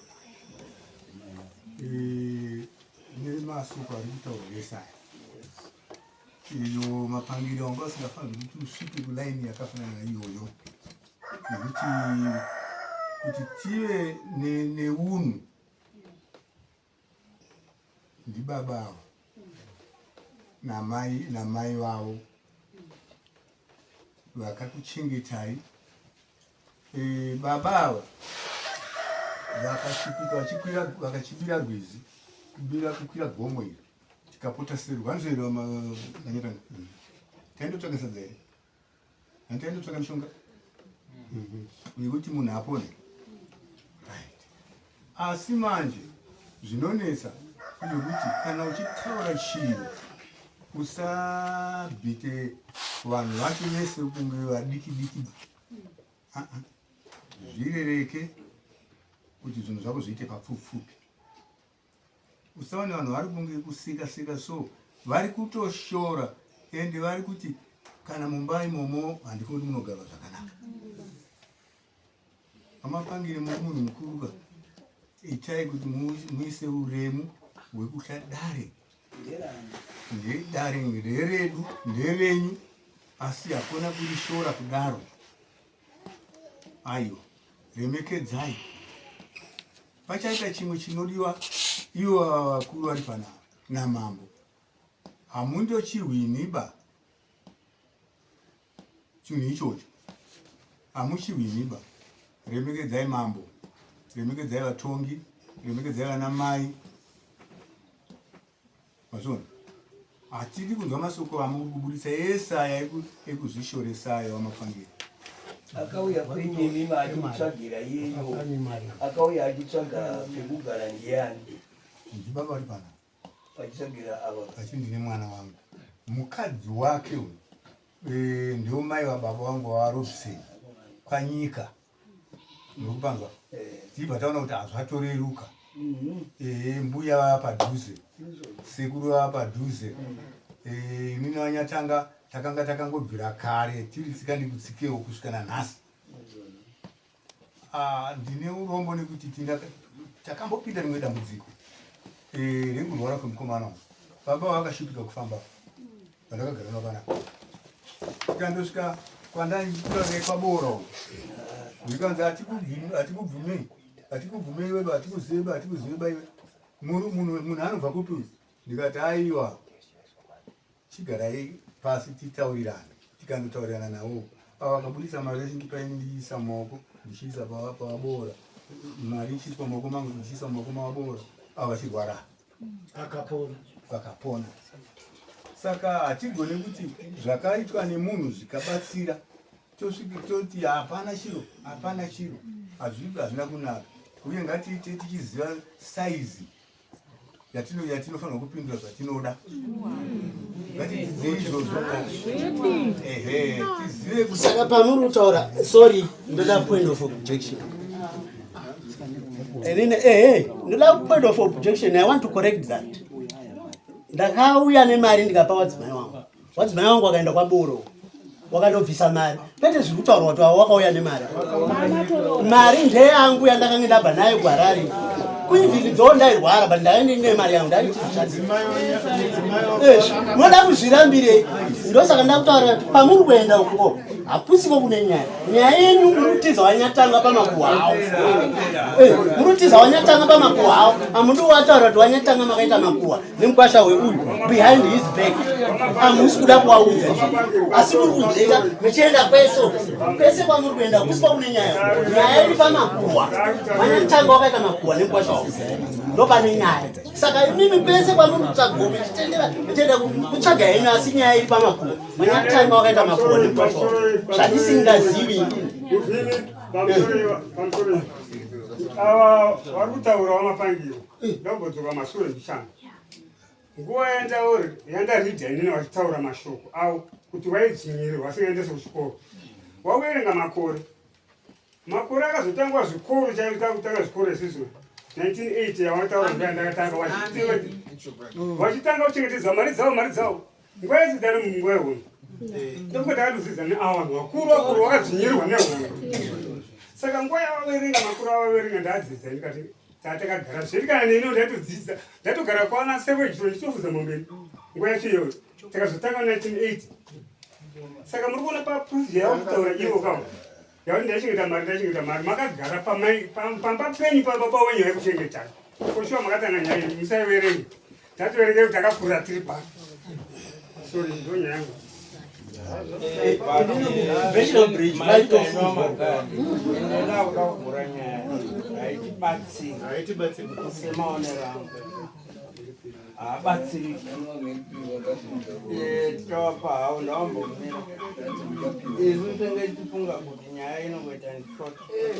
eh, nemasoko ari kutaurwa ese aya iyo mapangiro anga asingafanirwi kuti usvike kulaini yakafanana naiyoyo nekuti kuti tive neunhu ndibaba avo namai namai vavo vakakuchengetai e, baba ava vakasvipika vachikwira vakachibira rwizi kubira kukwira gomo iri tikapota seri rwanzvero manyatanga taindotsvaka sadza here Hanti ainotsvaka mishonga yekuti munhu apone. Right. Asi manje zvinonetsa ndezvekuti kana uchitaura chinhu usabhite vanhu vacho vese kunge vadiki diki ba. Ah -ah. Zvirereke kuti zvinhu zvako zviite papfupfupi. Usaone vanhu vari kunge kuseka seka so vari kutoshora ende vari kuti kana mumba imomo handifungi kuti munogarwa zvakanaka. Amapangire munhu mukuru ka itai kuti muise uremu hwekutya dare. Ndedare nderedu nderenyu asi hakuna kurishora kudaro. Aiwa remekedzai. Pachaita chimwe chinodiwa ivo ava vakuru vari panapa namambo hamundochihwiniba chinhu ichocho hamuchihwiniba remekedzai mambo remekedzai vatongi remekedzai vana mai Mazviona? Hatidi kunzwa masoko amuri kuburitsa ese aya ekuzvishoresa ayo amapangiri.
Akauya kwenyu imi maachikutsvagira iyeyo. Akauya achitsvaga pekugara ndiyani?
Ndibaba vari pana.
Vachitsvagira ava.
Vachiti ndine mwana wangu. Mukadzi wake uyu eh, ndiwo mai vababa vangu vaRobson kwanyika. Ndikupanzwa. Tibva taona kuti hazvatoreruka. Ehe mbuya vava padhuze. Sekuru vava padhuze. Eh, inini vanyatanga takanga takangobvira kare tiri tsika ndikutsikewo kusvika nanhasi. Ah, ndine urombo nekuti takambopinda rimwe dambudziko eh, rekurwara kwemukomana wangu. Baba vakashupika kufamba pandakagara navo panapa. Tikandosvika kwandaikura kwabora uko. Zvikanzi hatikubvumei, hatikubvumei iwe, hatikuzive, hatikuzive iwe. Munhu anobva kupi uyu? Ndikati aiwa, chigarai pasi titaurirane. Tikandotaurirana navo. Ava vakabudisa mari vachindipa ini ndichiisa mumaoko, ndichiisa pavaboora. Mari ichiiswa mumaoko mangu, ndichiisa mumaoko mavaboora. Ava vachirwara.
Vakapona.
Vakapona. Saka hatigone kuti zvakaitwa nemunhu zvikabatsira tosvika toti hapana chiro, hapana chiro. Hazvina kunaka. Uye ngatiite tichiziva saizi yatinofanirwa kupindura zvatinoda. Ngatidzidzei izvozvo. Ehe, tizive kuti
Saka pamuri kutaura, sorry, ndoda point of objection. Inini, ehe, ndoda point of objection. I want to correct that. Ndakauya nemari ndikapa wadzimai wangu. Wadzimai wangu wakaenda kwaboro wakandobvisa mari. Kwete zviri kutaurwa kuti avo wakauya nemari. Mari ndeyangu yandakange ndabva nayo kuHarare. Kuivhiki dzoo ndairwara but ndaive ndine mari yangu ndaitizvishandisa. Munoda kuzvirambirei? Ndosaka ndakutaura kuti pamuri kuenda uko hakusiko kune nyaya. Nyaya yenyu muri kutiza wanyatanga pamakuhwa awo. Muri kutiza wanyatanga pamakuhwa awo. Hamudi wataura kuti wanyatanga makaita makuhwa nemukwasha weuyu behind his back. Hamusi kuda kuvaudza izvo. Asi muri kunzvenga muchienda kwese uko. Kwese kwamuri kuenda kusiko kune nyaya. Nyaya iri pamakuhwa. Wanyatanga wakaita makuhwa nemukwasha wavo. Ndopane nyaya. Saka imimi kwese kwamuri kutsvaga muchitendera muchienda kutsvaga henyu asi nyaya iri pamakuhwa. Wanyatanga wakaita makuhwa nemukwasha wavo. Zvandisingazivi inini.
Pamusoro ava vari kutaura wamapangiro ndombodzoka mashure ndichana nguva yandauri yandaridha inini vachitaura mashoko avo kuti vaidzvinyirirwa vasingaendese kuchikoro wakuverenga makore makore akazotangwa zvikoro chaiko kutanga zvikoro isusu 1980 yawataura nguva yandakatanga vachitanga kuchengetedza mari dzavo mari dzavo nguva yese tari munguva yehondo ndokuti takatodzidza neava vanhu vakuru vakuru vakadzvinyirirwa nehondo. Saka nguva yavaverenga makuru avaverenga ndadzidza ndikati tatakagara zvedi kana neni ndaitodzidza ndatogara kwana sewejiro ndichitofudza mombe nguva yacho iyoyo takazotanga 1980 saka muri kuona paproof yavakutaura ivo kavo yakuti ndaichengeta mari ndaichengeta mari makagara pamba penyu pababa wenyu vaikuchengetani koshuwa makatanga nyaya musaiverenga tatoverenge kuti takakura tiri pano sorry ndo nyaya yangu
Semaonero angu haabatsiriki eh, tichawapa hawo ndawambomira isu tenge tichifunga kuti nyaya inongoita short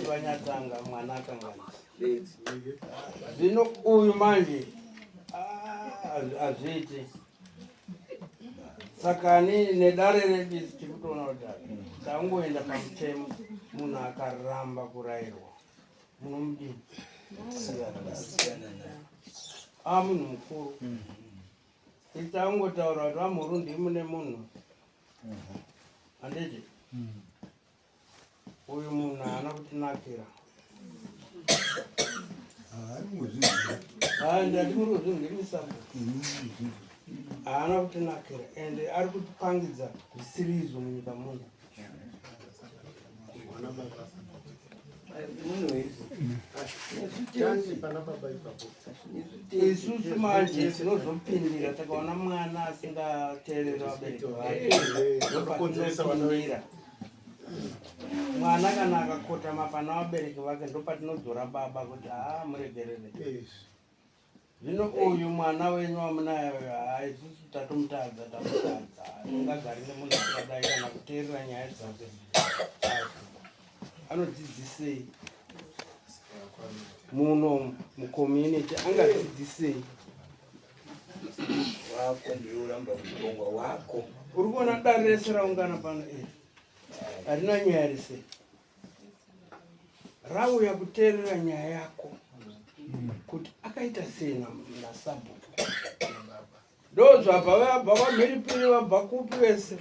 vanyatanga mwana akanganisa zvino uyu manje ah, hazviiti saka ni nedare redu isi tiri kutoona kuti tangoenda pamutemo munhu akaramba kurayirwa munomudini a ah, munhu mukuru mm. itangotaura kuti vamhuru ndimune munhu mm-hmm. handiti mm. uyu munhu haana kutinakira ndati muri kuzvinzwisisa haana kutinakira and ari kutipangidza zvisiri izvo munyika muno Isusu manje tinozopindira takaona mwana asingateereri vabereki vake ndopatinopindira mwana kana akakotama pana vabereki vake ndopatinodzora baba kuti haa muregerere Zvino uyu mwana wenyu wamunaye uyu haa isusu tatomutadza tamutadza ungagari nemunhu akadai kana kuteerera nyaya dzake anodzidzisei muno mucommunity angadzidzisei
wako ndiwe uramba kutongwa wako
uri kuona dare rese raungana pano iri harina nyaya rese rauya kuteerera nyaya yako kuti akaita sei nasabhuku ndozvabva vabva kwamhiripiri vabva kupi vese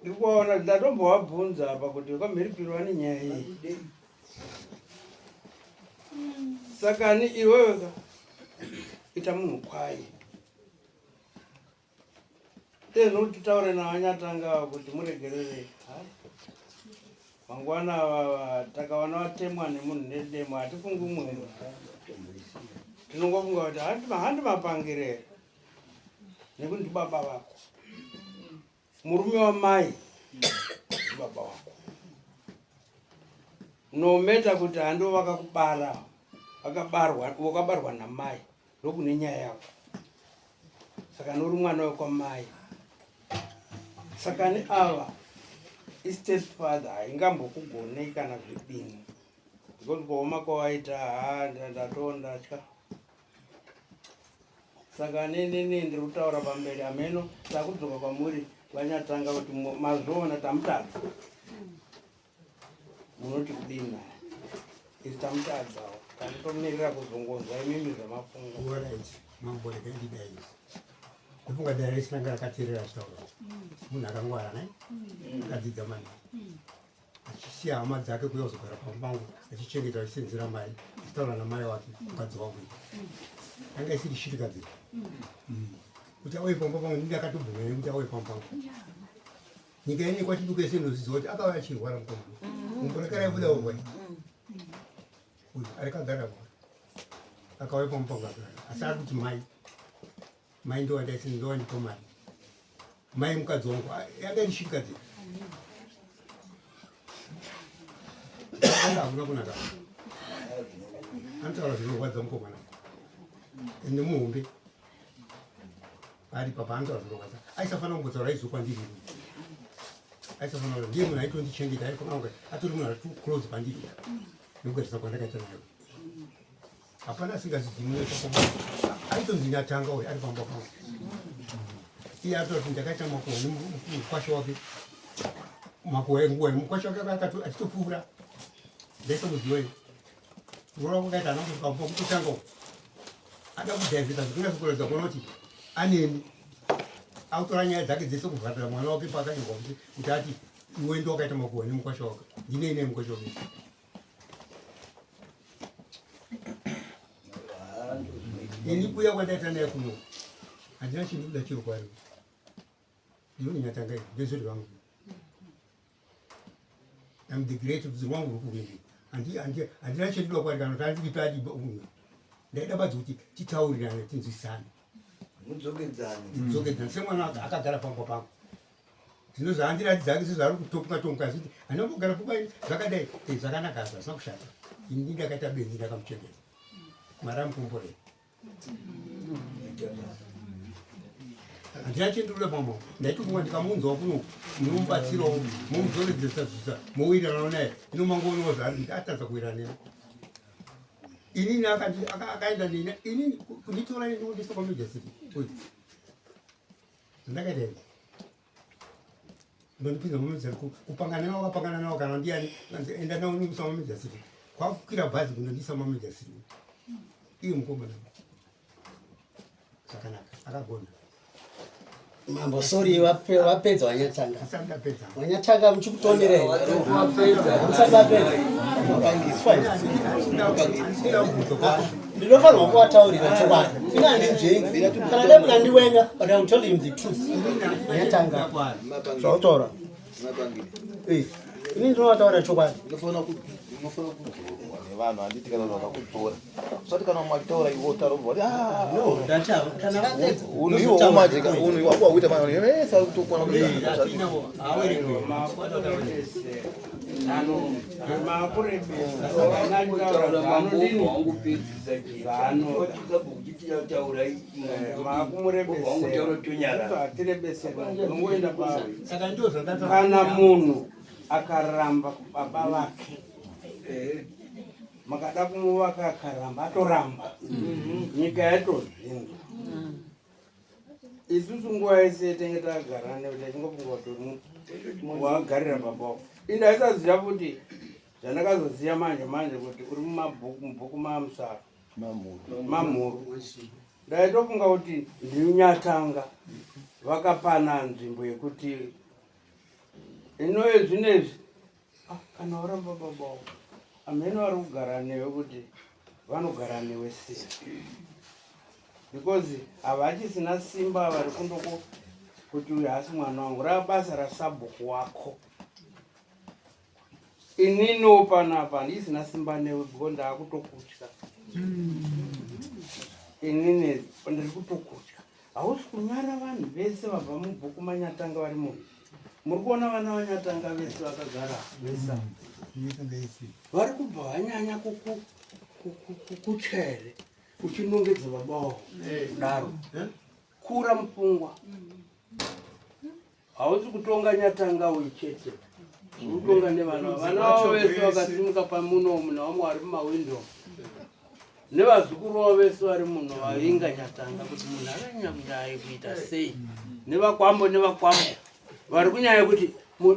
ndiri kuvaona ndatombovabvunza apa kuti kwamhiripiri vane nyaya iyi saka ni iwewe ka ita munhu kwaye Tezvo titaure navanyatanga kuti muregerere. Mangwana takawana vatemwa nemunhu nedemo hatifungi umwe munhu. Tinongofunga kuti handi mapangire here nekuti ndibaba vako. Murume wamai ndibaba wako. No matter kuti handi vakakubara vakabarwa wakabarwa namai ndokune nyaya yako saka nori mwana wekwamai saka ni ava istep father haingambokugonei kana zvidini because kuoma kwawaita haa ndatoo ndatya saka nenene ndiri kutaura pamberi hameno takudzoka kwamuri vanyatanga kuti mazviona tamutadza munoti kudini naye isu tamutadzawo takutomirira kuzongonzwa imimi zvamafunga
Alright, mambo regai ndidai kufunga dare rese ranga rakateerera achitaura munhu akangwara nai akadzidza mani achisiya hama dzake kuuya kuzogara pamba pangu achichengeta achisenzera mari achitaura namai wake mukadzi wangu yanga isiri shirikadzi kuti auye pamba pangu ndini ndakatobvuma nekuti auye pamba pangu nyika yenyu kwachiduka yese inozviziva kuti akauya achirwara mukomana mumbo rake raibuda urwai uyu arikagara kwa akauya pamupango agara asi ari kuti mai mai ndowandaisi ndowandipa mari mai mukadzi wangu yanga iri shirikadzi hakuna kunaka anotaura zvinorwadza mukomana ende muhombe Ari papa anotaura zvinorwadza. Aisafanira kumbotaura izvo kwandiri. Aisafanira ndiye munhu aitondichengeta aifanira kunge atori munhu ari too close kwandiri. Nekugarisa kwandakaita naye. Hapana asingazvidzi munhu papa. Aitonzi nyatanga uyu ari pamba pangu. Iye atoa kuti ndakaita makuhwa nemukwasha wake. Makuhwa enguva mukwasha wake achitopfuura. Ndaisamuziva iye. Kuroora kwakaita ana kusvika kutotanga uku. Ada kudhaivhita zvikunatsa kuratidza kuona kuti aneni. Akutora nyaya dzake dzese kuvharira mwana wake paakanyorwa kuti kuti ati iwe ndiwe wakaita makuhwa nemukwasha wako. Ndinei naye mukwasha wake. Ini kuya kwandaita naye kuno handina chinhu kuda chiro kwari. Ndinonyatanga ndezviri vangu. I'm the great rudzi rwangu rwekuvengi. Handina chendinoda kwari kana kuti andikuita adi umwe. Ndaida badzi kuti titaurirane tinzwisane.
Mudzokedzane.
Mudzokedzane semwana akagara pamba pangu. Zvino zvaandiratidza ake sezvaari kutopuka tomuka achiti handina kumbogara pamba ini zvakadai eh, zvakanaka hazvo hazvina kushata. Ini ndakaita benzi ndakamuchengeta. Mwari amukomborere. Handina chendinoda pamba ndaitofunga ndikamuunzawo kuno munomubatsirawo momudzoredzesa zvisa mowiriranawo naye ino mangoonawo zvaari kuita atadza kuwirirana neni. Inini akaenda neni inini kunditora ini kundiisa kwaMajor City. Ndakaita ini. Ndondipinza mumidza kupangana nawo wakapangana nawo kana ndiani enda nawo unondisa mumidza city. Kwakukwira bhazi kundondisa mumidza city. Iye mukomana. Zvakanaka akagona.
Mambo sorry vapedza wanyatanga. Wanyatanga muchikutonera here? Musati vapedza. It's fine. Ndinofanirwa kuvataurira chokwadi. Ini handinzvengi. Kana dai mukandiwenga but I will tell him the truth. Wanyatanga. Zvautaura. Eh, ini ndinovataurira chokwadi.
Unofanira kudzorwa nevanhu handiti kana vanhu vakakudzora. Usati kana umwe achitaura iwe wotaura ubva wati ah
no ndati kana vapedza
unhu iwowo manje ka unhu iwako wakuita manje vese vari kutokwana kuita
Kana munhu akaramba baba vake makada kumuvaka akaramba atoramba mhm. nyika yatozvinzwa mm. isusu nguva yese tenge tagara newe tachingofunga kuti wagarira baba wako indaisaziva kuti zvandakazoziva manje manje kuti uri mumabhuku mubhuku mamusaro mamhuru ndaitofunga kuti ndinyatanga vakapana nzvimbo yekuti inoye zvinezvi Ah, kana waramba baba wako amheno vari kugara newe kuti vanogara newe sei because havachisina simba vari kundoko kuti uyu haasi mwana wangu rava basa rasabhuku wako ininiwo panapa handisina simba newe because ndaakutokutya inini ndiri kutokutya Hausi kunyara vanhu vese vabva mubhuku manyatanga vari muno. Muri kuona vana vanyatanga vese vakagara vese. Vari kubva vanyanya kukutya here uchinongedza baba wavo kudaro. Kura mupfungwa. Hausi kutonga nyatanga uyu chete. Uri kutonga nevana. Vana vavo vese vakasimuka pamuno umu nevamwe vari mumawindo. Nevazukuru vavo vese vari muno vavinga nyatanga kuti munhu akanyanya kunyaya kuita sei. Nevakwambo nevakwambo vari kunyaya kuti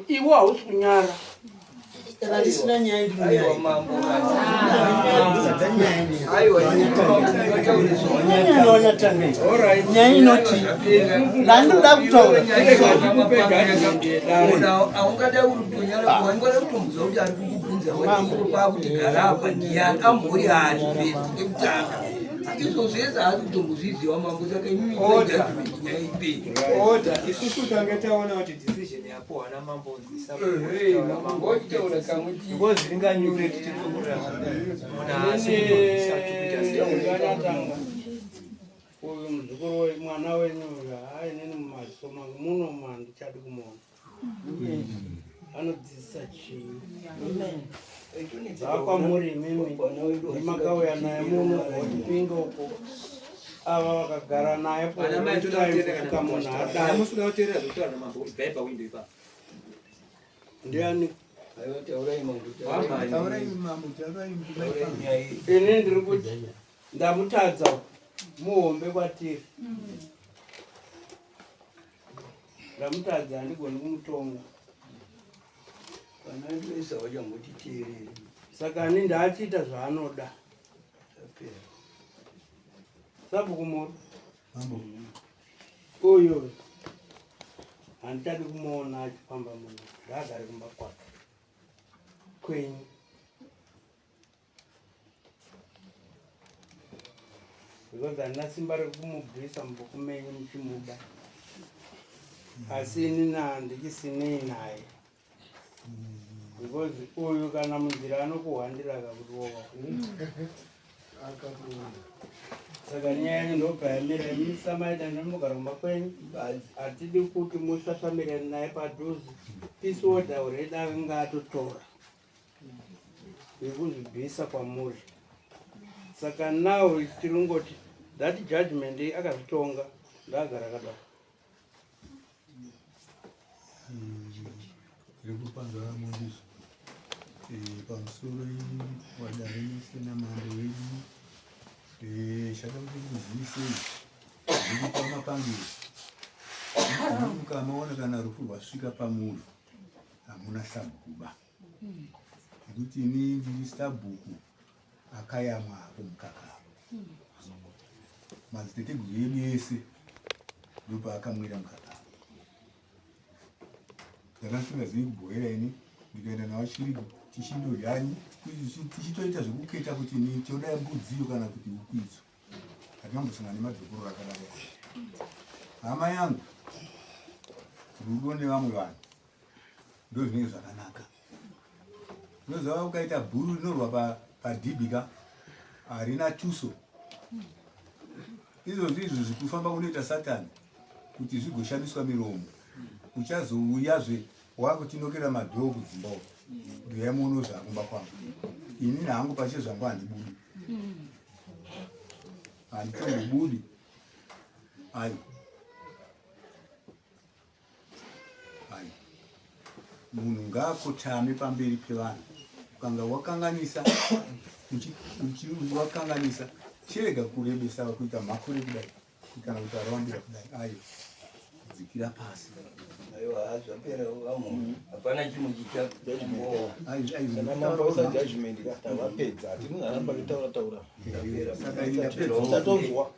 iwo hausi kunyara.
Kana ndisina nyaya
Aiwa mambo. Aiwa
nyaya inoti ndandinoda kutaura
aungada kutonyara waingada kutombudza kuti ari kukubvunza wakuti gara apa ndiyani ambori ani first kekutanga izvo zvese haasi kutombozviziva mambo saka imimi judgment nyaya iperi
order isusu tange taona kuti decision yapuwa namambo because ringanyure tichitsokorera munhu haasi kutoisa tikuita sei
uyu muzukuru we mwana wenyu uyu haa inini mumaziso mangu muno handichadi kumuona anodzidzisa chii bva kwamuri imimi makauya naye muno ochipinga uko ava vakagara naye kusvika munhu adai
musuda kuteerera zvekutaura namambo ibvai pawindo ipapo
ndiani
taurai mambo taurai
ini ndiri kuti ndamutadza muhombe kwatiri ndamutadza handigoni kumutonga
vana vedu vese havachambotiteereri
saka ani ndaachiita zvaanoda sabhuku moro uyu handichadi kumuona achifamba muno ngaagare kumba kwake kwenyu Because handina simba rekumubvisa mubhuku menyu muchimuda. Asi inini handichisinei naye. Because uyu kana munzira anokuhwandira kakuti wowa. Saka nyaya yenyu ndobva yamira imi samaita ndinogara kumba kwenyu. Hatidi kuti musvasvamirane naye padhuze. Peace order already akanga atotora yekuzvibvisa kwamuri. Saka now tiri kungoti that judgment akazvitonga ngaagara akadaro.
Tiri kupanzwa mundiso pamusoro wadare mese namambo wedu chada kuti kuzivisei zviri pamapangiro mukamaona kana rufu rwasvika pamuri hamuna sabhuku ba nekuti ini ndiri sabhuku akayamwa apo mukaka apo madziteteguru edu ese ndopaakamwira mukaka apo ndakasingazivi kubhoera ini ndikaenda nawo chirigo tichindodya tichitoita zvekuketa kuti ni toda mbudziyo kana kuti huku idzo hatinambosangana nemadzokororo akadaro hama yangu rudo nevamwe vanhu ndozvinenge zvakanaka unoziva ukaita bhuru rinorwa padhibhi ka harina tuso izvozvi izvi zvikufamba kunoita satani kuti zvigoshamiswa miromo uchazouyazve wakutinokera madhoo kudzimba uko kuti uyai muone zvakumba kwangu ini hangu pache zvangu handibudi handitombobudi ayo Ayi. Munhu ngaakotame pamberi pevanhu. Ukanga wakanganisa wakanganisa chirega kurebesa kuita mhakure kudai kana kuti arawambira kudai ayo dzikira pasi.
Aiwa zvapera vamwe hapana chinhu
chichana mambo usa judgment tavapedza hatini aramba kutaura taura.
Saka ini ndapedza.
Tatonzwa.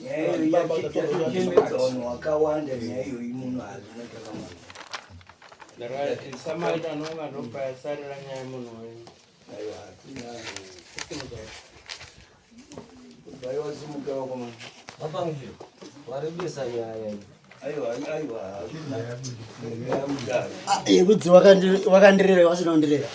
Nyaya iyo yachemedza vanhu vakawanda nyaya iyoyi muno hazvina chakamwana.
Right, samaita anonga ndobva yasarira nyaya munhu wenyu.
Aiwa hatina. Bvai wasimuka vakomana.
Vapangiro warebesa nyaya iyi.
Aiwa aiwa hazvina. Nyaya mudare.
Yekudzi wakandirera wasina kundirera.